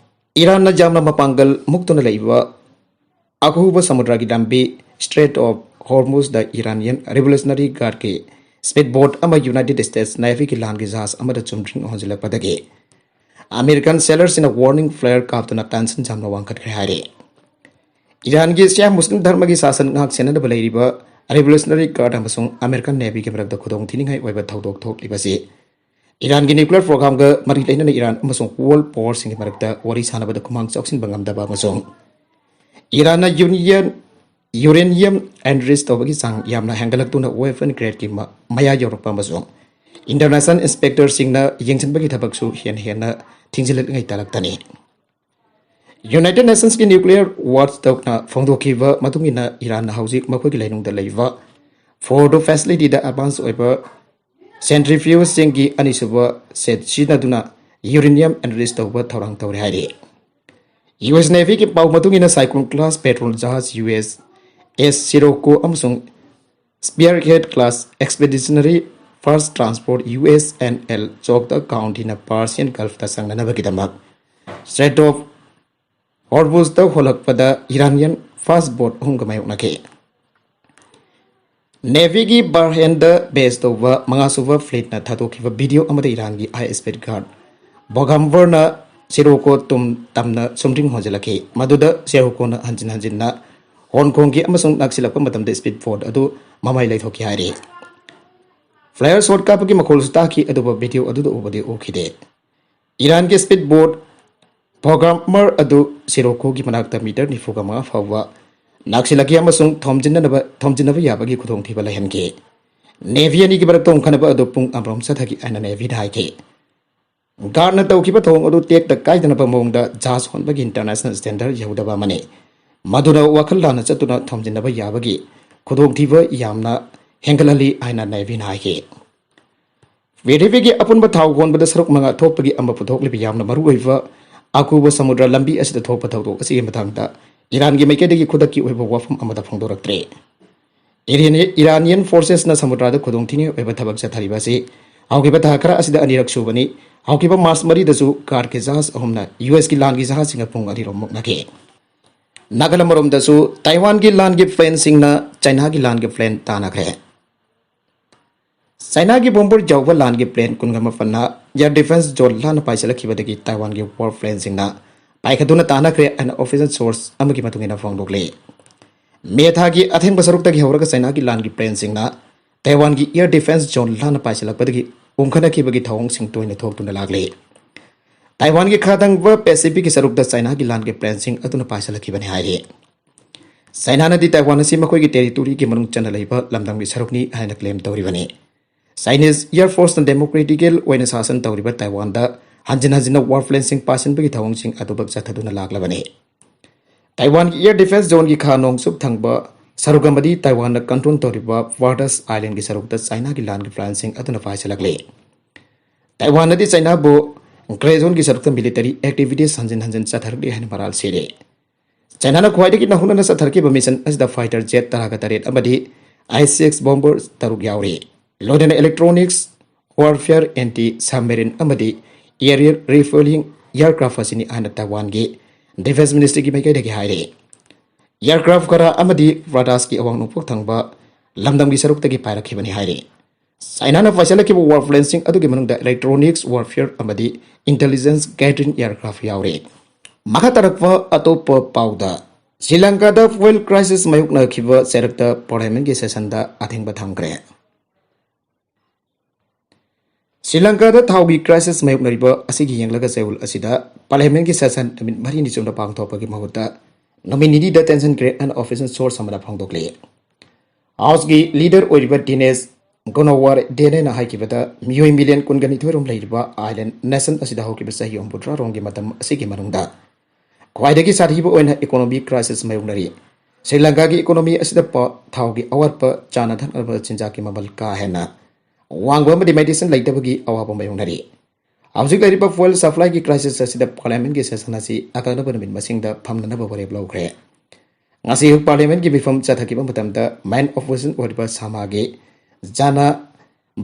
ꯏꯔꯥꯟꯅ ꯌꯥꯝꯅ ꯃꯄꯥꯡꯒꯜ ꯃꯨꯛꯇꯨꯅ ꯂꯩꯕ ꯑꯀꯨꯕ ꯁꯃꯨꯗ꯭ꯔꯒꯤ ꯂꯝꯕꯤ Strait of Hormuz the Iranian Revolutionary Guard ꯀꯤ speedboat ꯑꯃ United States Navy ꯒꯤ ꯂꯥꯟꯒꯤ ꯖꯍꯥꯖ ꯑꯃꯗ ꯆꯨꯝꯗ꯭ꯔꯤꯡ ꯍꯣꯟꯖꯤꯜꯂꯛꯄꯗꯒꯤ American sailor ꯁꯤꯡꯅ warning flare ꯀꯥꯞꯇꯨꯅ tension ꯌꯥꯝꯅ ꯋꯥꯡꯈꯠꯈ꯭ꯔꯦ ꯍꯥꯏꯔꯤ꯫ ꯏꯔꯥꯟꯒꯤ ꯁꯤꯌꯥ ꯃꯨꯁꯂꯤꯝ ꯙꯔꯃꯒꯤ ꯁꯥꯁꯟ ꯉꯥꯛ ꯁꯦꯟꯅꯅꯕ ꯂꯩꯔꯤꯕ Revolutionary Guard ꯑꯃꯁꯨꯡ American Navy ꯒꯤ ꯃꯔꯛꯇ ꯈꯨꯗꯣꯡꯊꯤꯅꯤꯡꯉꯥꯏ ꯑꯣꯏꯕ ꯊꯧꯗꯣꯛ ꯊꯣꯛꯂꯤꯕꯁꯤ ꯏꯔꯥꯟꯒꯤ nuclear program ꯒ ꯃꯔꯤ ꯂꯩꯅꯅ ꯏꯔꯥꯟ ꯑꯃꯁꯨꯡ world power ꯁꯤꯡꯒꯤ ꯃꯔꯛꯇ ꯋꯥꯔꯤ ꯁꯥꯅꯕꯗ ꯈꯨꯃꯥꯡ ꯆꯥꯎꯁꯤꯟꯕ ꯉꯝꯗꯕ ꯑꯃꯁꯨꯡ ꯏꯔꯥꯟꯅ union uranium enrich ꯇꯧꯕꯒꯤ ꯆꯥꯡ ꯌꯥꯝꯅ ꯍꯦꯟꯒꯠꯂꯛꯇꯨꯅ weapon grade ꯀꯤ ꯃ-, ꯃꯌꯥ ꯌꯧꯔꯛꯄ ꯑꯃꯁꯨꯡ international inspector ꯁꯤꯡꯅ ꯌꯦꯡꯁꯤꯟꯕꯒꯤ ꯊꯕꯛꯁꯨ ꯍꯦꯟꯅ ꯍꯦꯟꯅ ꯊꯤꯡꯖꯤꯜꯂꯛꯂꯤꯉꯩ ꯇꯥꯂꯛꯇꯅꯤ꯫ United Nations ꯀꯤ nuclear watchdog ꯅ ꯐꯣꯡꯗꯣꯛꯈꯤꯕ ꯃꯇꯨꯡ ꯏꯟꯅ ꯏꯔꯥꯟꯅ ꯍꯧꯖꯤꯛ ꯃꯈꯣꯏꯒꯤ ꯂꯩꯅꯨꯡꯗ ꯂꯩꯕ Fordo facility ꯗ advance ꯑꯣꯏꯕ centrifuge ꯁꯤꯡꯒꯤ ꯑꯅꯤꯁꯨꯕ set ꯁꯤꯖꯤꯟꯅꯗꯨꯅ uranium enrich ꯇꯧꯕ ꯊꯧꯔꯥꯡ ꯇꯧꯔꯦ ꯍꯥꯏꯔꯤ꯫ U S Navy ꯒꯤ ꯄꯥꯎ ꯃꯇꯨꯡ ꯏꯟꯅ Cyclone class patrol ꯖꯍꯥꯖ U S S Sirocco ꯑꯃꯁꯨꯡ Spearhead class expeditionary fast transport U S N L Chokta County ꯅ Persian Gulf ꯇ ꯆꯪꯅꯅꯕꯒꯤꯗꯃꯛ Strait of Hormuz ꯇ ꯍꯣꯜꯂꯛꯄꯗ Iranian fast boat ꯑꯍꯨꯝꯒ ꯃꯥꯌꯣꯛꯅꯈꯤ꯫ Navy ꯒꯤ Bahrain ꯗ base ꯇꯧꯕ ꯃꯉꯥꯁꯨꯕ fleet ꯅ ꯊꯥꯗꯣꯛꯈꯤꯕ video ꯑꯃꯗ ꯏꯔꯥꯟꯒꯤ high speed guard Bogamber ꯅ Sirocco ꯇꯨꯝ ꯇꯝꯅ ꯆꯨꯝꯗ꯭ꯔꯤꯡ ꯍꯣꯟꯖꯤꯜꯂꯛꯈꯤ, ꯃꯗꯨꯗ Sirocco ꯅ ꯍꯟꯖꯤꯟ ꯍꯟꯖꯤꯟꯅ ꯍꯣꯟ ꯈꯣꯡꯈꯤ ꯑꯃꯁꯨꯡ ꯅꯛꯁꯤꯜꯂꯛꯄ ꯃꯇꯝꯗ speed boat ꯑꯗꯨ ꯃꯃꯩ ꯂꯩꯊꯣꯛꯈꯤ ꯍꯥꯏꯔꯤ꯫ Flare shot ꯀꯥꯞꯄꯒꯤ ꯃꯈꯣꯜꯁꯨ ꯇꯥꯈꯤ, ꯑꯗꯨꯕꯨ video ꯑꯗꯨꯗ ꯎꯕꯗꯤ ꯎꯈꯤꯗꯦ꯫ ꯏꯔꯥꯟꯒꯤ speed boat Programmer ꯑꯗꯨ Sirocco ꯒꯤ ꯃꯅꯥꯛꯇ meter ꯅꯤꯐꯨꯒ ꯃꯉꯥ ꯐꯥꯎꯕ ꯅꯛꯁꯤꯜꯂꯛꯈꯤ ꯑꯃꯁꯨꯡ ꯊꯣꯝꯖꯤꯟꯅꯅꯕ, ꯊꯣꯝꯖꯤꯟꯅꯕ ꯌꯥꯕꯒꯤ ꯈꯨꯗꯣꯡꯊꯤꯕ ꯂꯩꯍꯟꯈꯤ꯫ Navy ꯑꯅꯤꯒꯤ ꯃꯔꯛꯇ ꯎꯪꯈꯠꯅꯕ ꯑꯗꯨ ꯄꯨꯡ ꯑꯃꯔꯣꯝ ꯆꯠꯊꯈꯤ ꯍꯥꯏꯅ Navy ꯅ ꯍꯥꯏꯈꯤ꯫ Guard ꯅ ꯇꯧꯈꯤꯕ ꯊꯧꯑꯣꯡ ꯑꯗꯨ ꯇꯦꯛꯇ ꯀꯥꯏꯗꯅꯕ ꯃꯑꯣꯡꯗ ꯖꯍꯥꯖ ꯍꯣꯟꯕꯒꯤ international standard ꯌꯧꯗꯕ ꯑꯃꯅꯤ, ꯃꯗꯨꯅ ꯋꯥꯈꯜ ꯂꯥꯟꯅ ꯆꯠꯇꯨꯅ ꯊꯣꯝꯖꯤꯟꯅꯕ ꯌꯥꯕꯒꯤ ꯈꯨꯗꯣꯡꯊꯤꯕ ꯌꯥꯝꯅ ꯍꯦꯟꯒꯠꯍꯜꯂꯤ ꯍꯥꯏꯅ Navy ꯅ ꯍꯥꯏꯈꯤ꯫ ꯄ꯭ꯔꯤꯊꯤꯕꯤꯒꯤ ꯑꯄꯨꯟꯕ ꯊꯥꯎ ꯍꯣꯟꯕꯗ ꯁꯔꯨꯛ ꯃꯉꯥ ꯊꯣꯛꯄꯒꯤ ꯑꯃ ꯄꯨꯊꯣꯛꯂꯤꯕ ꯌꯥꯝꯅ ꯃꯔꯨꯑꯣꯏꯕ ꯑꯀꯨꯕ ꯁꯃꯨꯗ꯭ꯔ ꯂꯝꯕꯤ ꯑꯁꯤꯗ ꯊꯣꯛꯄ ꯊꯧꯗꯣꯛ ꯑꯁꯤꯒꯤ ꯃꯇꯥꯡꯗ ꯏꯔꯥꯟꯒꯤ ꯃꯥꯏꯀꯩꯗꯒꯤ ꯈꯨꯗꯛꯀꯤ ꯑꯣꯏꯕ ꯋꯥꯐꯝ ꯑꯃꯠꯇ ꯐꯣꯡꯗꯣꯔꯛꯇ꯭ꯔꯤ꯫ Iranian, Iranian forces ꯅ ꯁꯃꯨꯗ꯭ꯔꯗ ꯈꯨꯗꯣꯡꯊꯤꯅꯤꯡꯉꯥꯏ ꯑꯣꯏꯕ ꯊꯕꯛ ꯆꯠꯊꯔꯤꯕ ꯑꯁꯤ ꯍꯧꯈꯤꯕ ꯊꯥ ꯈꯔ ꯑꯁꯤꯗ ꯑꯅꯤꯔꯛ ꯁꯨꯕꯅꯤ꯫ ꯍꯧꯈꯤꯕ March ꯃꯔꯤꯗꯁꯨ Guard ꯀꯤ ꯖꯍꯥꯖ ꯑꯍꯨꯝꯅ U S ꯀꯤ ꯂꯥꯟꯒꯤ ꯖꯍꯥꯖꯁꯤꯡꯒ ꯄꯨꯡ ꯑꯅꯤꯔꯣꯝ ꯃꯨꯛꯅꯈꯤ꯫ ꯅꯥꯒꯥꯂꯦꯟ ꯃꯔꯣꯝꯗꯁꯨ ꯇꯥꯏꯋꯥꯟꯒꯤ ꯂꯥꯟꯒꯤ ꯄ꯭ꯂꯦꯟꯁꯤꯡꯅ ꯆꯥꯏꯅꯥꯒꯤ ꯂꯥꯟꯒꯤ ꯄ꯭ꯂꯦꯟ ꯇꯥꯟꯅꯈ꯭ꯔꯦ꯫ ꯆꯥꯏꯅꯥꯒꯤ ꯕꯣꯝꯕꯔ ꯌꯥꯎꯕ ꯂꯥꯟꯒꯤ ꯄ꯭ꯂꯦꯟ ꯀꯨꯟꯒ ꯃꯥꯄꯟꯅ ꯏꯌꯔ ꯗꯤꯐꯦꯟꯁ ꯖꯣꯟ ꯂꯥꯟꯅ ꯄꯥꯏꯁꯤꯜꯂꯛꯈꯤꯕꯗꯒꯤ ꯇꯥꯏꯋꯥꯟꯒꯤ ꯋꯥꯔ ꯄ꯭ꯂꯦꯟꯁꯤꯡꯅ ꯄꯥꯏꯈꯠꯇꯨꯅ ꯇꯥꯟꯅꯈ꯭ꯔꯦ ꯍꯥꯏꯅ ꯑꯣꯐꯤꯁꯤꯌꯦꯜ ꯁꯣꯔꯁ ꯑꯃꯒꯤ ꯃꯇꯨꯡ ꯏꯟꯅ ꯐꯣꯡꯗꯣꯛꯂꯤ꯫ ꯃꯦ ꯊꯥꯒꯤ ꯑꯊꯦꯡꯕ ꯁꯔꯨꯛꯇꯒꯤ ꯍꯧꯔꯒ ꯆꯥꯏꯅꯥꯒꯤ ꯂꯥꯟꯒꯤ ꯄ꯭ꯂꯦꯟꯁꯤꯡꯅ ꯇꯥꯏꯋꯥꯟꯒꯤ ꯏꯌꯔ ꯗꯤꯐꯦꯟꯁ ꯖꯣꯟ ꯂꯥꯟꯅ ꯄꯥꯏꯁꯤꯜꯂꯛꯄꯗꯒꯤ ꯎꯪꯈꯠꯅꯈꯤꯕꯒꯤ ꯊꯧꯑꯣꯡꯁꯤꯡ ꯇꯣꯏꯅ ꯊꯣꯛꯇꯨꯅ ꯂꯥꯛꯂꯤ꯫ ꯇꯥꯏꯋꯥꯟꯒꯤ ꯈꯥ ꯊꯪꯕ ꯄꯦꯁꯤꯐꯤꯛꯀꯤ ꯁꯔꯨꯛꯇ ꯆꯥꯏꯅꯥꯒꯤ ꯂꯥꯟꯒꯤ ꯄ꯭ꯂꯦꯟꯁꯤꯡ ꯑꯗꯨꯅ ꯄꯥꯏꯁꯤꯜꯂꯛꯈꯤꯕꯅꯤ ꯍꯥꯏꯔꯤ꯫ ꯆꯥꯏꯅꯥꯅꯗꯤ ꯇꯥꯏꯋꯥꯟ ꯑꯁꯤ ꯃꯈꯣꯏꯒꯤ ꯇꯦꯔꯤꯇꯣꯔꯤꯒꯤ ꯃꯅꯨꯡ ꯆꯟꯅ ꯂꯩꯕ ꯂꯝꯗꯝꯒꯤ ꯁꯔꯨꯛꯅꯤ ꯍꯥꯏꯅ ꯀ꯭ꯂꯦꯝ ꯇꯧꯔꯤꯕꯅꯤ꯫ ꯆꯥꯏꯅꯤꯁ ꯏꯌꯔ ꯐꯣꯔꯁꯅ ꯗꯦꯃꯣꯀ꯭ꯔꯦꯇꯤꯀꯦꯜ ꯑꯣꯏꯅ ꯁꯥꯁꯟ ꯇꯧꯔꯤꯕ ꯇꯥꯏꯋꯥꯟꯗ ꯍꯟꯖꯤꯟ ꯍꯟꯖꯤꯟꯅ ꯋꯥꯔ ꯄ꯭ꯂꯦꯟꯁꯤꯡ ꯄꯥꯏꯁꯤꯟꯕꯒꯤ ꯊꯧꯑꯣꯡꯁꯤꯡ ꯑꯗꯨꯃꯛ ꯆꯠꯊꯗꯨꯅ ꯂꯥꯛꯂꯕꯅꯤ꯫ ꯇꯥꯏꯋꯥꯟꯒꯤ ꯏꯌꯔ ꯗꯤꯐꯦꯟꯁ ꯖꯣꯟꯒꯤ ꯈꯥ ꯅꯣꯡꯆꯨꯞ ꯊꯪꯕ ꯁꯔꯨꯛ ꯑꯃꯗꯤ ꯇꯥꯏꯋꯥꯟꯅ ꯀꯟꯇ꯭ꯔꯣꯜ ꯇꯧꯔꯤꯕ ꯋꯥꯔꯗꯁ ꯑꯥꯏꯂꯦꯟꯒꯤ ꯁꯔꯨꯛꯇ ꯆꯥꯏꯅꯥꯒꯤ ꯂꯥꯟꯒꯤ ꯄ꯭ꯂꯦꯟꯁꯤꯡ ꯑꯗꯨꯅ ꯄꯥꯏꯁꯤꯜꯂꯛꯂꯤ꯫ ꯇꯥꯏꯋꯥꯟꯅꯗꯤ ꯆꯥꯏꯅꯥꯕꯨ ꯒ꯭ꯔꯦ ꯖꯣꯟꯒꯤ ꯁꯔꯨꯛꯇ ꯃꯤꯂꯤꯇꯔꯤ ꯑꯦꯛꯇꯤꯚꯤꯇꯤꯁ ꯍꯟꯖꯤꯟ ꯍꯟꯖꯤꯟ ꯆꯠꯊꯔꯛꯂꯤ ꯍꯥꯏꯅ ꯃꯔꯥꯜ ꯁꯤꯔꯤ꯫ ꯆꯥꯏꯅꯥꯅ ꯈ꯭ꯋꯥꯏꯗꯒꯤ ꯅꯧꯍꯧꯅꯅ ꯆꯠꯊꯔꯛꯈꯤꯕ ꯃꯤꯁꯟ ꯑꯁꯤꯗ ꯐꯥꯏꯇꯔ ꯖꯦꯠ ꯇꯔꯥꯒ ꯇꯔꯦꯠ ꯑꯃꯗꯤ ꯑꯥꯏ ꯁꯤꯛꯁ ꯕꯣꯝꯕꯔ ꯇꯔꯨꯛ ꯌꯥꯎꯔꯤ꯫ ꯂꯣꯏꯅꯅ ꯏꯂꯦꯛꯇ꯭ꯔꯣꯅꯤꯛꯁ ꯋꯥꯔꯐꯤꯌꯔ, ꯑꯦꯟꯇꯤ ꯁꯕꯃꯦꯔꯤꯟ ꯑꯃꯗꯤ ꯑꯦꯔꯤꯌꯦꯜ ꯔꯤꯐ꯭ꯌꯨꯂꯤꯡ ꯏꯌꯔꯀ꯭ꯔꯥꯐ ꯑꯁꯤꯅꯤ ꯍꯥꯏꯅ ꯇꯥꯏꯋꯥꯟꯒꯤ ꯗꯤꯐꯦꯟꯁ ꯃꯤꯅꯤꯁꯇ꯭ꯔꯤꯒꯤ ꯃꯥꯏꯀꯩꯗꯒꯤ ꯍꯥꯏꯔꯤ꯫ ꯏꯌꯔꯀ꯭ꯔꯥꯐ ꯈꯔ ꯑꯃꯗꯤ ꯂꯗꯥꯈꯀꯤ ꯑꯋꯥꯡ ꯅꯣꯡꯄꯣꯛ ꯊꯪꯕ ꯂꯝꯗꯝꯒꯤ ꯁꯔꯨꯛꯇꯒꯤ ꯄꯥꯏꯔꯛꯈꯤꯕꯅꯤ ꯍꯥꯏꯔꯤ꯫ ꯆꯥꯏꯅꯥꯅ ꯄꯥꯏꯁꯤꯜꯂꯛꯈꯤꯕ ꯋꯥꯔ ꯄ꯭ꯂꯦꯟꯁꯤꯡ ꯑꯗꯨꯒꯤ ꯃꯅꯨꯡꯗ ꯏꯂꯦꯛꯇ꯭ꯔꯣꯅꯤꯛꯁ ꯋꯥꯔꯐꯤꯌꯔ ꯑꯃꯗꯤ ꯏꯟꯇꯦꯂꯤꯖꯦꯟꯁ ꯒꯦꯗꯔꯤꯡ ꯏꯌꯔꯀ꯭ꯔꯥꯐ ꯌꯥꯎꯔꯤ꯫ ꯃꯈꯥ ꯇꯥꯔꯛꯄ ꯑꯇꯣꯞꯄ ꯄꯥꯎꯗ, ꯁ꯭ꯔꯤ ꯂꯪꯀꯥꯗ ꯐ꯭ꯌꯨꯑꯦꯜ ꯀ꯭ꯔꯥꯏꯁꯤꯁ ꯃꯥꯌꯣꯛꯅꯈꯤꯕ ꯆꯩꯔꯛꯇ ꯄꯥꯔꯂꯤꯌꯥꯃꯦꯟꯒꯤ ꯁꯦꯁꯟꯗ ꯑꯊꯤꯡꯕ ꯊꯝꯈ꯭ꯔꯦ꯫ ꯁ꯭ꯔꯤ ꯂꯪꯀꯥꯗ ꯊꯥꯎꯒꯤ ꯀ꯭ꯔꯥꯏꯁꯤꯁ ꯃꯥꯌꯣꯛꯅꯔꯤꯕ ꯑꯁꯤꯒꯤ ꯌꯦꯡꯂꯒ ꯆꯌꯣꯜ ꯑꯁꯤꯗ ꯄꯥꯔꯂꯤꯌꯥꯃꯦꯟꯒꯤ ꯁꯦꯁꯟ ꯅꯨꯃꯤꯠ ꯃꯔꯤꯅꯤ ꯆꯨꯞꯅ ꯄꯥꯡꯊꯣꯛꯄꯒꯤ ꯃꯍꯨꯠꯇ ꯅꯨꯃꯤꯠ ꯅꯤꯅꯤꯗ ꯇꯦꯟꯁꯤꯟꯈ꯭ꯔꯦ ꯍꯥꯏꯅ ꯑꯣꯐꯤꯁꯤꯌꯦꯜ ꯁꯣꯔꯁ ꯑꯃꯅ ꯐꯣꯡꯗꯣꯛꯂꯤ꯫ ꯍꯥꯎꯁꯀꯤ ꯂꯤꯗꯔ ꯑꯣꯏꯔꯤꯕ ꯗꯤꯅꯦꯁ ꯒꯣꯅꯣꯋꯥꯔꯗꯦꯅꯦꯅ ꯍꯥꯏꯈꯤꯕꯗ, ꯃꯤꯑꯣꯏ ꯃꯤꯂꯤꯌꯟ ꯀꯨꯟꯒ ꯅꯤꯊꯣꯏ ꯔꯣꯝ ꯂꯩꯔꯤꯕ ꯑꯥꯏꯂꯦꯟ ꯅꯦꯁꯟ ꯑꯁꯤꯗ ꯍꯧꯈꯤꯕ ꯆꯍꯤ ꯍꯨꯝꯐꯨꯇꯔꯥ ꯔꯣꯝꯒꯤ ꯃꯇꯝ ꯑꯁꯤꯒꯤ ꯃꯅꯨꯡꯗ ꯈ꯭ꯋꯥꯏꯗꯒꯤ ꯁꯥꯊꯤꯕ ꯑꯣꯏꯅ ꯏꯀꯣꯅꯣꯃꯤ ꯀ꯭ꯔꯥꯏꯁꯤꯁ ꯃꯥꯌꯣꯛꯅꯔꯤ꯫ ꯁ꯭ꯔꯤ ꯂꯪꯀꯥꯒꯤ ꯏꯀꯣꯅꯣꯃꯤ ꯑꯁꯤꯗ ꯄ-, ꯊꯥꯎꯒꯤ ꯑꯋꯥꯠꯄ, ꯆꯥꯅ ꯊꯛꯅꯕ ꯆꯤꯟꯖꯥꯛꯀꯤ ꯃꯃꯜ ꯀꯥ ꯍꯦꯟꯅ ꯋꯥꯡꯕ ꯑꯃꯗꯤ ꯃꯦꯗꯤꯁꯤꯟ ꯂꯩꯇꯕꯒꯤ ꯑꯋꯥꯕ ꯃꯥꯌꯣꯛꯅꯔꯤ꯫ ꯍꯧꯖꯤꯛ ꯂꯩꯔꯤꯕ ꯐ꯭ꯌꯨꯑꯦꯜ ꯁꯄ꯭ꯂꯥꯏꯒꯤ ꯀ꯭ꯔꯥꯏꯁꯤꯁ ꯑꯁꯤꯗ ꯄꯥꯔꯂꯤꯌꯥꯃꯦꯟꯒꯤ ꯁꯦꯁꯟ ꯑꯁꯤ ꯑꯀꯛꯅꯕ ꯅꯨꯃꯤꯠ ꯃꯁꯤꯡꯗ ꯐꯝꯅꯅꯕ ꯋꯥꯔꯦꯞ ꯂꯧꯈ꯭ꯔꯦ꯫ ꯉꯁꯤ ꯑꯌꯨꯛ ꯄꯥꯔꯂꯤꯌꯥꯃꯦꯟꯒꯤ ꯃꯤꯐꯝ ꯆꯠꯊꯈꯤꯕ ꯃꯇꯝꯗ ꯃꯦꯟ ꯑꯣꯄꯣꯖꯤꯁꯟ ꯑꯣꯏꯔꯤꯕ ꯁꯥꯃꯥꯒꯤ ꯖꯥꯅꯥ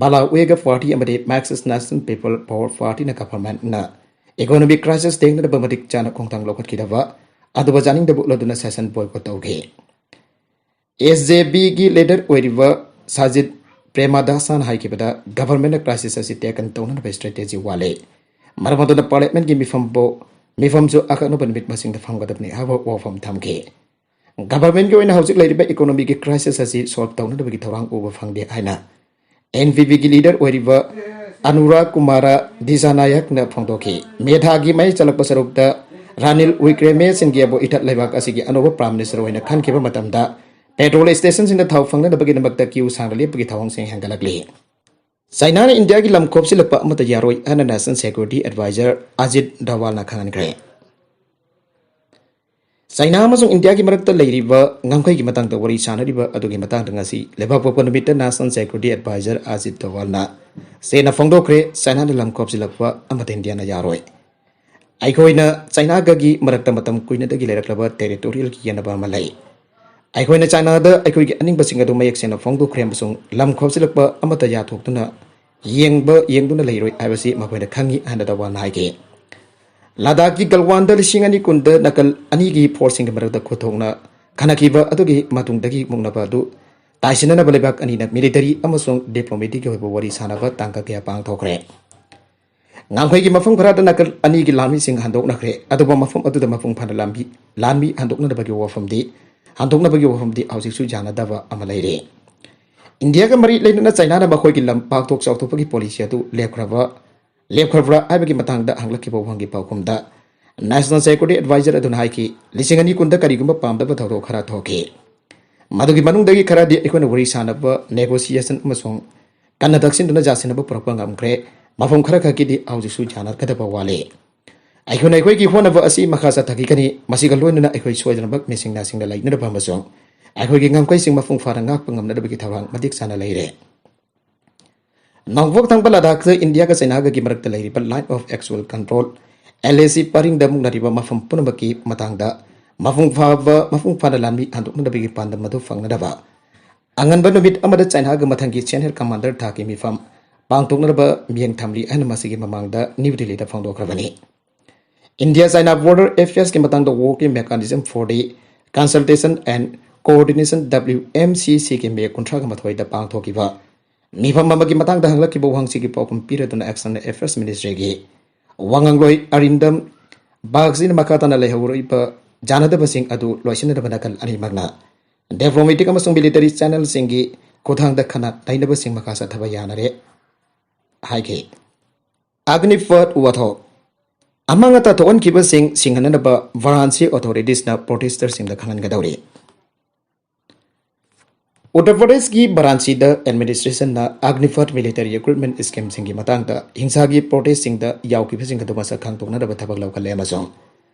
ꯕꯂꯥꯋꯦꯒ ꯄꯥꯔꯇꯤ ꯑꯃꯗꯤ ꯃꯥꯔꯛꯁꯤꯁ ꯅꯦꯁꯅꯦꯜ ꯄꯤꯄꯜ ꯄꯥꯋꯔ ꯄꯥꯔꯇꯤꯅ ꯒꯚꯔꯟꯃꯦꯟꯠꯅ ꯏꯀꯣꯅꯣꯃꯤꯛ ꯀ꯭ꯔꯥꯏꯁꯤꯁ ꯊꯦꯡꯅꯅꯕ ꯃꯇꯤꯛ ꯆꯥꯅ ꯈꯣꯡꯊꯥꯡ ꯂꯧꯈꯠꯈꯤꯗꯕ ꯑꯗꯨꯕꯨ ꯌꯥꯅꯤꯡꯗꯕ ꯎꯠꯂꯗꯨꯅ session boycott ꯇꯧꯈꯤ꯫ ꯑꯦꯁ ꯖꯦ ꯕꯤꯒꯤ ꯂꯤꯗꯔ ꯑꯣꯏꯔꯤꯕ ꯁꯥꯖꯤꯠ ꯄ꯭ꯔꯦꯃꯗꯥꯁꯅ ꯍꯥꯏꯈꯤꯕꯗ, ꯒꯚꯔꯟꯃꯦꯟꯠꯅ crisis ꯑꯁꯤ tackle ꯇꯧꯅꯅꯕ strategy ꯋꯥꯠꯂꯦ꯫ ꯃꯔꯝ ꯑꯗꯨꯅ ꯄꯥꯔꯂꯤꯌꯥꯃꯦꯟꯠꯀꯤ ꯃꯤꯐꯝꯕꯨ, ꯃꯤꯐꯝꯁꯨ ꯑꯀꯛꯅꯕ ꯅꯨꯃꯤꯠ ꯃꯁꯤꯡꯗ ꯐꯝꯒꯗꯕꯅꯤ ꯍꯥꯏꯕ ꯋꯥꯐꯝ ꯊꯝꯈꯤ꯫ ꯒꯚꯔꯟꯃꯦꯟꯠꯀꯤ ꯑꯣꯏꯅ ꯍꯧꯖꯤꯛ ꯂꯩꯔꯤꯕ economyꯒꯤ crisis ꯑꯁꯤ solve ꯇꯧꯅꯅꯕꯒꯤ ꯊꯧꯔꯥꯡ ꯎꯕ ꯐꯪꯗꯦ ꯍꯥꯏꯅ ꯑꯦꯟ ꯄꯤ ꯄꯤꯒꯤ ꯂꯤꯗꯔ ꯑꯣꯏꯔꯤꯕ ꯑꯅꯨꯔꯥꯒ ꯀꯨꯃꯥꯔ ꯗꯤꯁꯥꯅꯥꯌꯛꯅ ꯐꯣꯡꯗꯣꯛꯈꯤ꯫ ꯃꯦ ꯊꯥꯒꯤ ꯃꯌꯥꯏ ꯆꯜꯂꯛꯄ ꯁꯔꯨꯛꯇ ꯔꯥꯅꯤꯜ ꯋꯤꯀ꯭ꯔꯦꯃꯦ ꯁꯤꯡꯒꯦꯕꯨ ꯏꯊꯠ ꯂꯩꯕꯥꯛ ꯑꯁꯤꯒꯤ ꯑꯅꯧꯕ prime minister ꯑꯣꯏꯅ ꯈꯟꯈꯤꯕ ꯃꯇꯝꯗ petrol stationꯁꯤꯡꯗ ꯊꯥꯎ ꯐꯪꯅꯅꯕꯒꯤꯗꯃꯛꯇ queue ꯁꯥꯡꯅ ꯂꯦꯞꯄꯒꯤ ꯊꯧꯑꯣꯡꯁꯤꯡ ꯍꯦꯟꯒꯠꯂꯛꯂꯤ꯫ ꯆꯥꯏꯅꯥꯅ ꯏꯟꯗꯤꯌꯥꯒꯤ ꯂꯝ ꯈꯣꯞꯆꯤꯜꯂꯛꯄ ꯑꯃꯠꯇ ꯌꯥꯔꯣꯏ ꯍꯥꯏꯅ National Security Advisor ꯑꯖꯤꯠ ꯗꯣꯋꯥꯜꯅ ꯈꯪꯍꯟꯈ꯭ꯔꯦ꯫ ꯆꯥꯏꯅꯥ ꯑꯃꯁꯨꯡ ꯏꯟꯗꯤꯌꯥꯒꯤ ꯃꯔꯛꯇ ꯂꯩꯔꯤꯕ ꯉꯝꯈꯩꯒꯤ ꯃꯇꯥꯡꯗ ꯋꯥꯔꯤ ꯁꯥꯅꯔꯤꯕ ꯑꯗꯨꯒꯤ ꯃꯇꯥꯡꯗ ꯉꯁꯤ ꯂꯩꯕꯥꯛꯄꯣꯛꯄ ꯅꯨꯃꯤꯠꯇ National Security Advisor ꯑꯖꯤꯠ ꯗꯣꯋꯥꯜꯅ ꯁꯦꯡꯅ ꯐꯣꯡꯗꯣꯛꯈ꯭ꯔꯦ, ꯆꯥꯏꯅꯥꯅ ꯂꯝ ꯈꯣꯞꯆꯤꯜꯂꯛꯄ ꯑꯃꯠꯇ ꯏꯟꯗꯤꯌꯥꯅ ꯌꯥꯔꯣꯏ꯫ ꯑꯩꯈꯣꯏꯅ ꯆꯥꯏꯅꯥꯒꯒꯤ ꯃꯔꯛꯇ ꯃꯇꯝ ꯀꯨꯏꯅꯗꯒꯤ ꯂꯩꯔꯛꯂꯕ territorialꯒꯤ ꯌꯦꯟꯅꯕ ꯑꯃ ꯂꯩ꯫ ꯑꯩꯈꯣꯏꯅ ꯆꯥꯏꯅꯥꯗ ꯑꯩꯈꯣꯏꯒꯤ ꯑꯅꯤꯡꯕꯁꯤꯡ ꯑꯗꯨ ꯃꯌꯦꯛ ꯁꯦꯡꯅ ꯐꯣꯡꯗꯣꯛꯈ꯭ꯔꯦ ꯑꯃꯁꯨꯡ ꯂꯝ ꯈꯣꯞꯆꯤꯜꯂꯛꯄ ꯑꯃꯠꯇ ꯌꯥꯊꯣꯛꯇꯨꯅ ꯌꯦꯡꯕ, ꯌꯦꯡꯗꯨꯅ ꯂꯩꯔꯣꯏ ꯍꯥꯏꯕꯁꯤ ꯃꯈꯣꯏꯅ ꯈꯪꯏ ꯍꯥꯏꯅ ꯗꯣꯋꯥꯜꯅ ꯍꯥꯏꯈꯤ꯫ ꯂꯗꯥꯈꯀꯤ ꯒꯜꯋꯥꯟꯗ ꯂꯤꯁꯤꯡ ꯑꯅꯤ ꯀꯨꯟꯗ ꯅꯥꯀꯜ ꯑꯅꯤꯒꯤ forceꯁꯤꯡꯒꯤ ꯃꯔꯛꯇ ꯈꯨꯠꯊꯣꯛꯅ ꯈꯟꯅꯈꯤꯕ ꯑꯗꯨꯒꯤ ꯃꯇꯨꯡꯗꯒꯤ ꯃꯨꯛꯅꯕ ꯑꯗꯨ ꯇꯥꯏꯁꯤꯟꯅꯅꯕ ꯂꯩꯕꯥꯛ ꯑꯅꯤꯅ military ꯑꯃꯁꯨꯡ diplomaticꯀꯤ ꯑꯣꯏꯕ ꯋꯥꯔꯤ ꯁꯥꯅꯕ ꯇꯥꯡꯀꯛ ꯀꯌꯥ ꯄꯥꯡꯊꯣꯛꯈ꯭ꯔꯦ꯫ ꯉꯝꯈꯩꯒꯤ ꯃꯐꯝ ꯈꯔꯗ ꯅꯥꯀꯜ ꯑꯅꯤꯒꯤ ꯂꯥꯟꯃꯤꯁꯤꯡ ꯍꯟꯗꯣꯛꯅꯈ꯭ꯔꯦ, ꯑꯗꯨꯕꯨ ꯃꯐꯝ ꯑꯗꯨꯗ ꯃꯄꯨꯡ ꯐꯥꯅ ꯂꯥꯟꯃꯤ, ꯂꯥꯟꯃꯤ ꯍꯟꯗꯣꯛꯅꯅꯕꯒꯤ ꯋꯥꯐꯝꯗꯤ, ꯍꯟꯗꯣꯛꯅꯕꯒꯤ ꯋꯥꯐꯝꯗꯤ ꯍꯧꯖꯤꯛꯁꯨ ꯌꯥꯅꯗꯕ ꯑꯃ ꯂꯩꯔꯤ꯫ ꯏꯟꯗꯤꯌꯥꯒ ꯃꯔꯤ ꯂꯩꯅꯅ ꯆꯥꯏꯅꯥꯅ ꯃꯈꯣꯏꯒꯤ ꯂꯝ ꯄꯥꯛꯊꯣꯛ ꯆꯥꯎꯊꯣꯛꯄꯒꯤ policy ꯑꯗꯨ ꯂꯦꯞꯈ꯭ꯔꯕ, ꯂꯦꯞꯈ꯭ꯔꯕ꯭ꯔꯥ ꯍꯥꯏꯕꯒꯤ ꯃꯇꯥꯡꯗ ꯍꯪꯂꯛꯈꯤꯕ ꯋꯥꯍꯪꯒꯤ ꯄꯥꯎꯈꯨꯝꯗ National Security Advisor ꯑꯗꯨꯅ ꯍꯥꯏꯈꯤ, ꯂꯤꯁꯤꯡ ꯑꯅꯤ ꯀꯨꯟꯗ ꯀꯔꯤꯒꯨꯝꯕ ꯄꯥꯝꯗꯕ ꯊꯧꯗꯣꯛ ꯈꯔ ꯊꯣꯛꯈꯤ꯫ ꯃꯗꯨꯒꯤ ꯃꯅꯨꯡꯗꯒꯤ ꯈꯔꯗꯤ ꯑꯩꯈꯣꯏꯅ ꯋꯥꯔꯤ ꯁꯥꯅꯕ, negotiation ꯑꯃꯁꯨꯡ ꯀꯟꯅ ꯇꯛꯁꯤꯟꯗꯨꯅ ꯌꯥꯁꯤꯟꯅꯕ ꯄꯨꯔꯛꯄ ꯉꯝꯈ꯭ꯔꯦ꯫ ꯃꯐꯝ ꯈꯔ ꯈꯛꯀꯤꯗꯤ ꯍꯧꯖꯤꯛꯁꯨ ꯌꯥꯅꯒꯗꯕ ꯋꯥꯠꯂꯤ꯫ ꯑꯩꯈꯣꯏꯅ ꯑꯩꯈꯣꯏꯒꯤ ꯍꯣꯠꯅꯕ ꯑꯁꯤ ꯃꯈꯥ ꯆꯠꯊꯈꯤꯒꯅꯤ꯫ ꯃꯁꯤꯒ ꯂꯣꯏꯅꯅ ꯑꯩꯈꯣꯏ ꯁꯣꯏꯗꯅꯃꯛ ꯃꯤꯁꯤꯡ ꯅꯥꯁꯤꯡꯅ ꯂꯩꯅꯅꯕ ꯑꯃꯁꯨꯡ ꯑꯩꯈꯣꯏꯒꯤ ꯉꯝꯈꯩꯁꯤꯡ ꯃꯄꯨꯡ ꯐꯥꯅ ꯉꯥꯛꯄ ꯉꯝꯅꯅꯕꯒꯤ ꯊꯧꯔꯥꯡ ꯃꯇꯤꯛ ꯆꯥꯅ ꯂꯩꯔꯦ꯫ ꯅꯣꯡꯄꯣꯛ ꯊꯪꯕ ꯂꯗꯥꯈꯇ ꯏꯟꯗꯤꯌꯥꯒ ꯆꯥꯏꯅꯥꯒꯒꯤ ꯃꯔꯛꯇ ꯂꯩꯔꯤꯕ Line of Actual Control, L A C ꯄꯔꯤꯡꯗ ꯃꯨꯛꯅꯔꯤꯕ ꯃꯐꯝ ꯄꯨꯝꯅꯃꯛꯀꯤ ꯃꯇꯥꯡꯗ ꯃꯄꯨꯡ ꯐꯥꯕ, ꯃꯄꯨꯡ ꯐꯥꯅ ꯂꯥꯟꯃꯤ ꯍꯟꯗꯣꯛꯅꯅꯕꯒꯤ ꯄꯥꯟꯗꯝ ꯑꯗꯨ ꯐꯪꯅꯅꯕ ꯑꯉꯟꯕ ꯅꯨꯃꯤꯠ ꯑꯃꯗ ꯆꯥꯏꯅꯥꯒ ꯃꯊꯪꯒꯤ Senior Commander ꯊꯥꯛꯀꯤ ꯃꯤꯐꯝ ꯄꯥꯡꯊꯣꯛꯅꯅꯕ ꯃꯤꯠꯌꯦꯡ ꯊꯝꯂꯤ ꯍꯥꯏꯅ ꯃꯁꯤꯒꯤ ꯃꯃꯥꯡꯗ ꯅ꯭ꯌꯨ ꯗꯤꯜꯂꯤꯗ ꯐꯣꯡꯗꯣꯛꯈ꯭ꯔꯕꯅꯤ꯫ India China Border Affairs ꯀꯤ ꯃꯇꯥꯡꯗ Working Mechanism for the Consultation and Coordination, W M C C ꯒꯤ ꯃꯦ ꯀꯨꯟꯊ꯭ꯔꯥꯒ ꯃꯥꯊꯣꯏꯗ ꯄꯥꯡꯊꯣꯛꯈꯤꯕ ꯃꯤꯐꯝ ꯑꯃꯒꯤ ꯃꯇꯥꯡꯗ ꯍꯪꯂꯛꯈꯤꯕ ꯋꯥꯍꯪꯁꯤꯒꯤ ꯄꯥꯎꯈꯨꯝ ꯄꯤꯔꯗꯨꯅ External Affairs Ministry ꯒꯤ ꯋꯥꯉꯥꯡꯂꯣꯏ ꯑꯔꯤꯟꯗꯝ ꯕꯥꯒꯁꯤꯅ ꯃꯈꯥ ꯇꯥꯅ ꯂꯩꯍꯧꯔꯤꯕ ꯌꯥꯅꯗꯕꯁꯤꯡ ꯑꯗꯨ ꯂꯣꯏꯁꯤꯟꯅꯗꯕ ꯅꯥꯀꯜ ꯑꯅꯤꯃꯛꯅ diplomatic ꯑꯃꯁꯨꯡ military channel ꯁꯤꯡꯒꯤ ꯈꯨꯠꯊꯥꯡꯗ ꯈꯟꯅ ꯅꯩꯅꯕꯁꯤꯡ ꯃꯈꯥ ꯆꯠꯊꯕ ꯌꯥꯅꯔꯦ ꯍꯥꯏꯈꯤ꯫ ꯑꯒꯅꯤꯄꯊ ꯋꯥꯊꯣꯛ꯫ ꯑꯃꯥꯡ ꯑꯇꯥ ꯊꯣꯛꯍꯟꯈꯤꯕꯁꯤꯡ ꯁꯤꯡꯍꯟꯅꯅꯕ ꯚꯥꯔꯥꯟꯁꯤ authorities ꯅ protester ꯁꯤꯡꯗ ꯈꯪꯍꯟꯒꯗꯧꯔꯤ꯫ ꯎꯠꯇꯔ ꯄ꯭ꯔꯗꯦꯁꯀꯤ ꯚꯥꯔꯥꯟꯁꯤꯗ administration ꯅ ꯑꯒꯅꯤꯄꯊ military recruitment scheme ꯁꯤꯡꯒꯤ ꯃꯇꯥꯡꯗ ꯍꯤꯡꯁꯥꯒꯤ protest ꯁꯤꯡꯗ ꯌꯥꯎꯈꯤꯕꯁꯤꯡ ꯑꯗꯨ ꯃꯁꯛ ꯈꯪꯗꯣꯛꯅꯅꯕ ꯊꯕꯛ ꯂꯧꯈꯠꯂꯦ ꯑꯃꯁꯨꯡ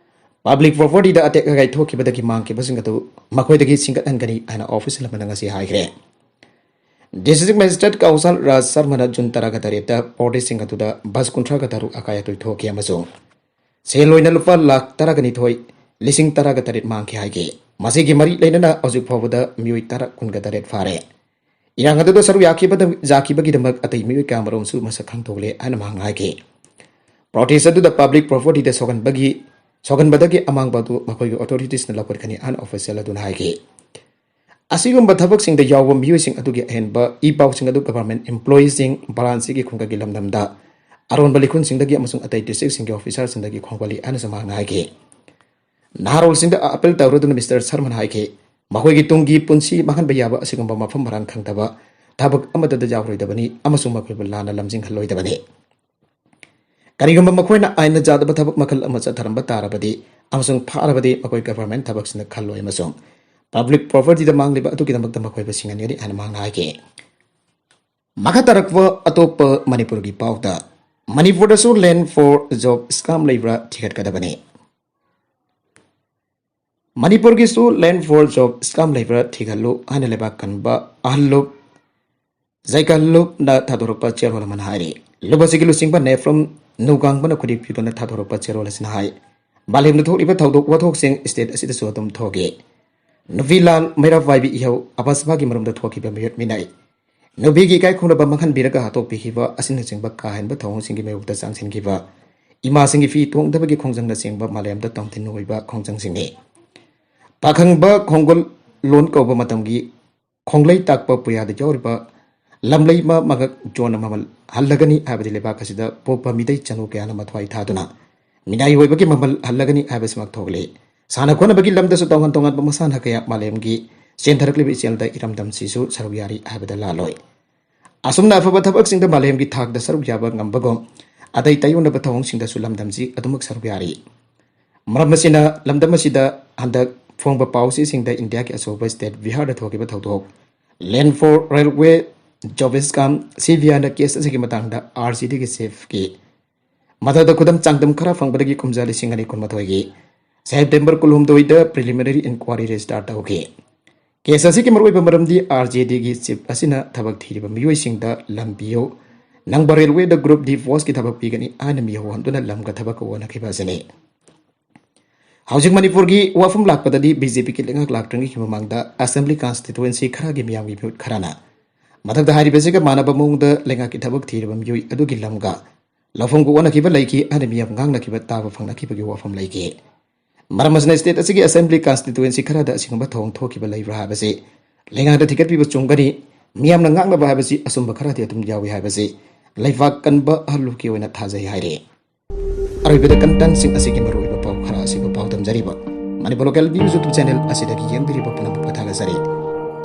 public property ꯗ ꯑꯇꯦꯛ ꯑꯀꯥꯏ ꯊꯣꯛꯈꯤꯕꯗꯒꯤ ꯃꯥꯡꯈꯤꯕꯁꯤꯡ ꯑꯗꯨ ꯃꯈꯣꯏꯗꯒꯤ ꯁꯤꯡꯒꯠꯍꯟꯒꯅꯤ ꯍꯥꯏꯅ official ꯑꯃꯅ ꯉꯁꯤ ꯍꯥꯏꯈ꯭ꯔꯦ꯫ District Magistrate ꯀꯧꯁꯜ ꯔꯥꯖ ꯁꯔꯃꯅ ꯖꯨꯟ ꯇꯔꯥꯒ ꯇꯔꯦꯠꯇ protest ꯁꯤꯡ ꯑꯗꯨꯗ bus ꯀꯨꯟꯊ꯭ꯔꯥꯒ ꯇꯔꯨꯛ ꯑꯀꯥꯏ ꯑꯇꯣꯏ ꯊꯣꯛꯈꯤ ꯑꯃꯁꯨꯡ ꯁꯦꯜ ꯑꯣꯏꯅ ꯂꯨꯄꯥ ꯂꯥꯈ ꯇꯔꯥꯒ ꯅꯤꯊꯣꯏ ꯂꯤꯁꯤꯡ ꯇꯔꯥꯒ ꯇꯔꯦꯠ ꯃꯥꯡꯈꯤ ꯍꯥꯏꯈꯤ꯫ ꯃꯁꯤꯒꯤ ꯃꯔꯤ ꯂꯩꯅꯅ ꯍꯧꯖꯤꯛ ꯐꯥꯎꯕꯗ ꯃꯤꯑꯣꯏ ꯇꯔꯥ ꯀꯨꯟꯒ ꯇꯔꯦꯠ ꯐꯥꯔꯦ꯫ ꯏꯔꯥꯡ ꯑꯗꯨꯗ ꯁꯔꯨꯛ ꯌꯥꯈꯤꯕꯗ-, ꯌꯥꯈꯤꯕꯒꯤꯗꯃꯛ ꯑꯇꯩ ꯃꯤꯑꯣꯏ ꯀꯌꯥꯃꯔꯨꯝꯁꯨ ꯃꯁꯛ ꯈꯪꯗꯣꯛꯂꯦ ꯍꯥꯏꯅ ꯃꯍꯥꯛꯅ ꯍꯥꯏꯈꯤ꯫ Protest ꯑꯗꯨꯗ public property ꯗ ꯁꯣꯛꯍꯟꯕꯒꯤ, ꯁꯣꯛꯍꯟꯕꯗꯒꯤ ꯑꯃꯥꯡꯕ ꯑꯗꯨ ꯃꯈꯣꯏꯒꯤ authorities ꯅ ꯂꯧꯈꯠꯀꯅꯤ ꯍꯥꯏꯅ official ꯑꯗꯨꯅ ꯍꯥꯏꯈꯤ꯫ ꯑꯁꯤꯒꯨꯝꯕ ꯊꯕꯛꯁꯤꯡꯗ ꯌꯥꯎꯕ ꯃꯤꯑꯣꯏꯁꯤꯡ ꯑꯗꯨꯒꯤ ꯑꯍꯦꯟꯕ ꯏ ꯄꯥꯎꯁꯤꯡ ꯑꯗꯨ government employee ꯁꯤꯡ, ꯚꯥꯔꯥꯟꯁꯤꯒꯤ ꯈꯨꯡꯒꯪꯒꯤ ꯂꯝꯗꯝꯗ ꯑꯔꯣꯟꯕ ꯂꯤꯈꯨꯟꯁꯤꯡꯗꯒꯤ ꯑꯃꯁꯨꯡ ꯑꯇꯩ district ꯁꯤꯡꯒꯤ officer ꯁꯤꯡꯗꯒꯤ ꯈꯣꯡꯒꯠꯂꯤ ꯍꯥꯏꯅꯁꯨ ꯃꯍꯥꯛꯅ ꯍꯥꯏꯈꯤ꯫ ꯅꯍꯥꯔꯣꯜꯁꯤꯡꯗ appeal ꯇꯧꯔꯗꯨꯅ Mister ꯁꯔꯃꯅ ꯍꯥꯏꯈꯤ, ꯃꯈꯣꯏꯒꯤ ꯇꯨꯡꯒꯤ ꯄꯨꯟꯁꯤ ꯃꯥꯡꯍꯟꯕ ꯌꯥꯕ ꯑꯁꯤꯒꯨꯝꯕ ꯃꯐꯝ ꯃꯔꯥꯟ ꯈꯪꯗꯕ ꯊꯕꯛ ꯑꯃꯠꯇꯗ ꯌꯥꯎꯔꯣꯏꯗꯕꯅꯤ ꯑꯃꯁꯨꯡ ꯃꯈꯣꯏꯕꯨ ꯂꯥꯟꯅ ꯂꯝꯖꯤꯡꯍꯜꯂꯣꯏꯗꯕꯅꯤ꯫ ꯀꯔꯤꯒꯨꯝꯕ ꯃꯈꯣꯏꯅ ꯑꯥꯏꯟꯅ ꯌꯥꯗꯕ ꯊꯕꯛ ꯃꯈꯜ ꯑꯃ ꯆꯠꯊꯔꯝꯕ ꯇꯥꯔꯕꯗꯤ ꯑꯃꯁꯨꯡ ꯐꯥꯔꯕꯗꯤ, ꯃꯈꯣꯏ government ꯊꯕꯛꯁꯤꯡꯗ ꯈꯜꯂꯣꯏ ꯑꯃꯁꯨꯡ public property ꯗ ꯃꯥꯡꯂꯤꯕ ꯑꯗꯨꯒꯤꯗꯃꯛꯇ ꯃꯈꯣꯏꯕꯨ ꯁꯤꯡꯍꯟꯒꯅꯤ ꯍꯥꯏꯅ ꯃꯍꯥꯛꯅ ꯍꯥꯏꯈꯤ꯫ ꯃꯈꯥ ꯇꯥꯔꯛꯄ ꯑꯇꯣꯞꯄ ꯃꯅꯤꯄꯨꯔꯒꯤ ꯄꯥꯎꯗ, ꯃꯅꯤꯄꯨꯔꯗꯁꯨ land for job scam ꯂꯩꯕ꯭ꯔꯥ ꯊꯤꯒꯠꯀꯗꯕꯅꯤ꯫ ꯃꯅꯤꯄꯨꯔꯒꯤꯁꯨ land for job scam ꯂꯩꯕ꯭ꯔꯥ ꯊꯤꯒꯠꯂꯨ ꯍꯥꯏꯅ ꯂꯩꯕꯥꯛ ꯀꯟꯕ ꯑꯍꯜ ꯂꯨꯞ ꯖꯩꯀꯥ ꯂꯨꯞꯅ ꯊꯥꯗꯣꯔꯛꯄ ꯆꯦꯔꯣꯜ ꯑꯃꯅ ꯍꯥꯏꯔꯤ꯫ ꯂꯨꯞ ꯑꯁꯤꯒꯤ ꯂꯨꯆꯤꯡꯕ ꯅꯦꯐ꯭ꯔꯝ ꯅꯨꯒꯥꯡꯕꯅ ꯈꯨꯗꯤꯡ ꯄꯤꯗꯨꯅ ꯊꯥꯗꯣꯔꯛꯄ ꯆꯦꯔꯣꯜ ꯑꯁꯤꯅ ꯍꯥꯏ, ꯃꯥꯂꯦꯝꯗ ꯊꯣꯛꯂꯤꯕ ꯊꯧꯗꯣꯛ ꯋꯥꯊꯣꯛꯁꯤꯡ state ꯑꯁꯤꯗꯁꯨ ꯑꯗꯨꯝ ꯊꯣꯛꯏ꯫ ꯅꯨꯄꯤ ꯂꯥꯟ, ꯃꯩꯔꯥ ꯄꯥꯏꯕꯤ ꯏꯍꯧ, ꯑꯕꯁꯕꯥꯒꯤ ꯃꯔꯨꯝꯗ ꯊꯣꯛꯈꯤꯕ ꯃꯤꯑꯣꯠ ꯃꯤꯅꯩ, ꯅꯨꯄꯤꯒꯤ ꯏꯀꯥꯏ ꯈꯨꯝꯅꯕ ꯃꯥꯡꯍꯟꯕꯤꯔꯒ ꯍꯥꯠꯇꯣꯛꯄꯤꯈꯤꯕ ꯑꯁꯤꯅꯆꯤꯡꯕ ꯀꯥ ꯍꯦꯟꯕ ꯊꯧꯑꯣꯡꯁꯤꯡꯒꯤ ꯃꯥꯌꯣꯛꯇ ꯆꯪꯁꯤꯟꯈꯤꯕ ꯏꯃꯥꯁꯤꯡꯒꯤ ꯐꯤ ꯇꯣꯡꯗꯕꯒꯤ ꯈꯣꯡꯖꯪꯅꯆꯤꯡꯕ ꯃꯥꯂꯦꯝꯗ ꯇꯣꯡꯊꯤꯟ ꯑꯣꯏꯕ ꯈꯣꯡꯖꯪꯁꯤꯡꯅꯤ꯫ ꯄꯥꯈꯪꯕ ꯈꯣꯡꯒꯨꯜ ꯂꯣꯟ ꯀꯧꯕ ꯃꯇꯝꯒꯤ ꯈꯣꯡꯂꯩ ꯇꯥꯛꯄ ꯄꯨꯌꯥꯗ ꯌꯥꯎꯔꯤꯕ ꯂꯝꯂꯩꯃ ꯃꯉꯛ ꯖꯣꯟꯅ ꯃꯃꯜ ꯍꯜꯂꯒꯅꯤ ꯍꯥꯏꯕꯗꯤ ꯂꯩꯕꯥꯛ ꯑꯁꯤꯗ ꯄꯣꯛꯄ ꯃꯤꯇꯩ ꯆꯅꯨ ꯀꯌꯥꯅ ꯃꯊ꯭ꯋꯥꯏ ꯊꯥꯗꯨꯅ ꯃꯤꯅꯥꯏ ꯑꯣꯏꯕꯒꯤ ꯃꯃꯜ ꯍꯜꯂꯒꯅꯤ ꯍꯥꯏꯕꯁꯤꯃꯛ ꯊꯣꯛꯂꯤ꯫ ꯁꯥꯟꯅ ꯈꯣꯠꯅꯕꯒꯤ ꯂꯝꯗꯁꯨ ꯇꯣꯉꯥꯟ ꯇꯣꯉꯥꯟꯕ ꯃꯁꯥꯟꯅ ꯀꯌꯥ ꯃꯥꯂꯦꯝꯒꯤ ꯆꯦꯟꯊꯔꯛꯂꯤꯕ ꯏꯆꯦꯜꯗ ꯏꯔꯝꯗꯝꯁꯤꯁꯨ ꯁꯔꯨꯛ ꯌꯥꯔꯤ ꯍꯥꯏꯕꯗ ꯂꯥꯜꯂꯣꯏ꯫ ꯑꯁꯨꯝꯅ ꯑꯐꯕ ꯊꯕꯛꯁꯤꯡꯗ ꯃꯥꯂꯦꯝꯒꯤ ꯊꯥꯛꯇ ꯁꯔꯨꯛ ꯌꯥꯕ ꯉꯝꯕꯒꯨꯝ, ꯑꯇꯩ ꯇꯥꯏꯑꯣꯟꯅꯕ ꯊꯧꯑꯣꯡꯁꯤꯡꯗꯁꯨ ꯂꯝꯗꯝꯁꯤ ꯑꯗꯨꯃꯛ ꯁꯔꯨꯛ ꯌꯥꯔꯤ꯫ ꯃꯔꯝ ꯑꯁꯤꯅ ꯂꯝꯗꯝ ꯑꯁꯤꯗ ꯍꯟꯗꯛ ꯐꯣꯡꯕ ꯄꯥꯎ ꯆꯦꯁꯤꯡꯗ ꯏꯟꯗꯤꯌꯥꯒꯤ ꯑꯆꯧꯕ ꯁ꯭ꯇꯦꯠ ꯕꯤꯍꯥꯔꯗ ꯊꯣꯛꯈꯤꯕ ꯊꯧꯗꯣꯛ, Land for Railway Jobs Scam, C B ꯑꯥꯏꯅ ꯀꯦꯁ ꯑꯁꯤꯒꯤ ꯃꯇꯥꯡꯗ ꯑꯥꯔ ꯖꯤ ꯗꯤꯒꯤ ꯆꯤꯐꯀꯤ ꯃꯊꯛꯇ ꯈꯨꯗꯝ ꯆꯥꯡꯗꯝ ꯈꯔ ꯐꯪꯕꯗꯒꯤ ꯀꯨꯝꯖꯥ ꯂꯤꯁꯤꯡ ꯑꯅꯤ ꯀꯨꯟꯃꯥꯊꯣꯏꯒꯤ ꯁꯦꯞꯇꯦꯝꯕꯔ ꯀꯨꯟꯍꯨꯝꯗꯣꯏꯗ preliminary inquiry register ꯇꯧꯈꯤ꯫ ꯀꯦꯁ ꯑꯁꯤꯒꯤ ꯃꯔꯨꯑꯣꯏꯕ ꯃꯔꯝꯗꯤ ꯑꯥꯔ ꯖꯦ ꯗꯤꯒꯤ ꯆꯤꯐ ꯑꯁꯤꯅ ꯊꯕꯛ ꯊꯤꯔꯤꯕ ꯃꯤꯑꯣꯏꯁꯤꯡꯗ ꯂꯝ ꯄꯤꯌꯨ, ꯅꯪꯕ ꯔꯦꯜꯋꯦꯗ ꯒ꯭ꯔꯨꯞ ꯗꯤ ꯄꯣꯁꯀꯤ ꯊꯕꯛ ꯄꯤꯒꯅꯤ ꯍꯥꯏꯅ ꯃꯤꯍꯧ ꯍꯟꯗꯨꯅ ꯂꯝꯒ ꯊꯕꯛꯀ ꯑꯣꯟꯅꯈꯤꯕ ꯑꯁꯤꯅꯤ꯫ ꯍꯧꯖꯤꯛ ꯃꯅꯤꯄꯨꯔꯒꯤ ꯋꯥꯐꯝ ꯂꯥꯛꯄꯗꯗꯤ ꯕꯤ ꯖꯦ ꯄꯤꯒꯤ ꯂꯩꯉꯥꯛ ꯂꯥꯛꯇ꯭ꯔꯤꯉꯩꯒꯤ ꯃꯃꯥꯡꯗ ꯑꯁꯦꯝꯕ꯭ꯂꯤ ꯀꯟꯁꯇꯤꯇꯨꯋꯦꯟꯁꯤ ꯈꯔꯒꯤ ꯃꯤꯌꯥꯝꯒꯤ ꯃꯤꯍꯨꯠ ꯈꯔꯅ ꯃꯊꯛꯇ ꯍꯥꯏꯔꯤꯕꯁꯤꯒ ꯃꯥꯟꯅꯕ ꯃꯑꯣꯡꯗ ꯂꯩꯉꯥꯛꯀꯤ ꯊꯕꯛ ꯊꯤꯔꯤꯕ ꯃꯤꯑꯣꯏ ꯑꯗꯨꯒꯤ ꯂꯝꯒ ꯂꯧꯐꯝꯒ ꯑꯣꯟꯅꯈꯤꯕ ꯂꯩꯈꯤ ꯍꯥꯏꯅ ꯃꯤꯌꯥꯝ ꯉꯥꯡꯅꯈꯤꯕ ꯇꯥꯕ ꯐꯪꯅꯈꯤꯕꯒꯤ ꯋꯥꯐꯝ ꯂꯩꯈꯤ꯫ ꯃꯔꯝ ꯑꯁꯤꯅ ꯁ꯭ꯇꯦꯠ ꯑꯁꯤꯒꯤ ꯑꯁꯦꯝꯕ꯭ꯂꯤ ꯀꯟꯁꯇꯤꯇꯨꯋꯦꯟꯁꯤ ꯈꯔꯗ ꯑꯁꯤꯒꯨꯝꯕ ꯊꯧꯑꯣꯡ ꯊꯣꯛꯈꯤꯕ ꯂꯩꯕ꯭ꯔꯥ ꯍꯥꯏꯕꯁꯤ ꯂꯩꯉꯥꯛꯅ ꯊꯤꯒꯠꯄꯤꯕ ꯆꯨꯝꯒꯅꯤ꯫ ꯃꯤꯌꯥꯝꯅ ꯉꯥꯡꯅꯕ ꯍꯥꯏꯕꯁꯤ ꯑꯆꯨꯝꯕ ꯈꯔꯗꯤ ꯑꯗꯨꯝ ꯌꯥꯎꯏ ꯍꯥꯏꯕꯁꯤ ꯂꯩꯕꯥꯛ ꯀꯟꯕ ꯑꯍꯜ ꯂꯨꯞꯀꯤ ꯑꯣꯏꯅ ꯊꯥꯖꯩ ꯍꯥꯏꯔꯤ꯫ ꯑꯔꯣꯏꯕꯗ ꯀꯟꯇꯦꯟꯁꯤꯡ ꯑꯁꯤꯒꯤ ꯃꯔꯨꯑꯣꯏꯕ ꯄꯥꯎ ꯈꯔ ꯑꯁꯤꯕꯨ ꯄꯥꯎꯗꯝꯖꯔꯤꯕ Manipur local news YouTube channel ꯑꯁꯤꯗꯒꯤ ꯌꯦꯡꯕꯤꯔꯤꯕ ꯄꯨꯝꯅꯃꯛꯄꯨ ꯊꯥꯒꯠꯆꯔꯤ꯫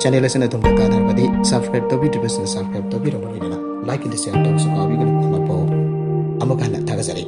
ꯆꯦꯅꯦꯜ ꯑꯁꯤꯅ ꯑꯗꯣꯝꯗ ꯀꯥꯟꯅꯔꯕꯗꯤ ꯁꯕꯁꯀ꯭ꯔꯥꯏꯕ ꯇꯧꯕꯤꯗ꯭ꯔꯤꯕꯁꯤꯡꯅ ꯁꯕꯁꯀ꯭ꯔꯥꯏꯕ ꯇꯧꯕꯤꯔꯕ ꯂꯣꯏꯅꯅ ꯂꯥꯏꯛ ꯑꯃꯗꯤ ꯁꯦꯌꯔ ꯇꯧꯕꯁꯨ ꯀꯥꯎꯕꯤꯒꯅꯨ꯫ ꯑꯃꯨꯛ ꯍꯟꯅ ꯊꯥꯒꯠꯆꯔꯤ꯫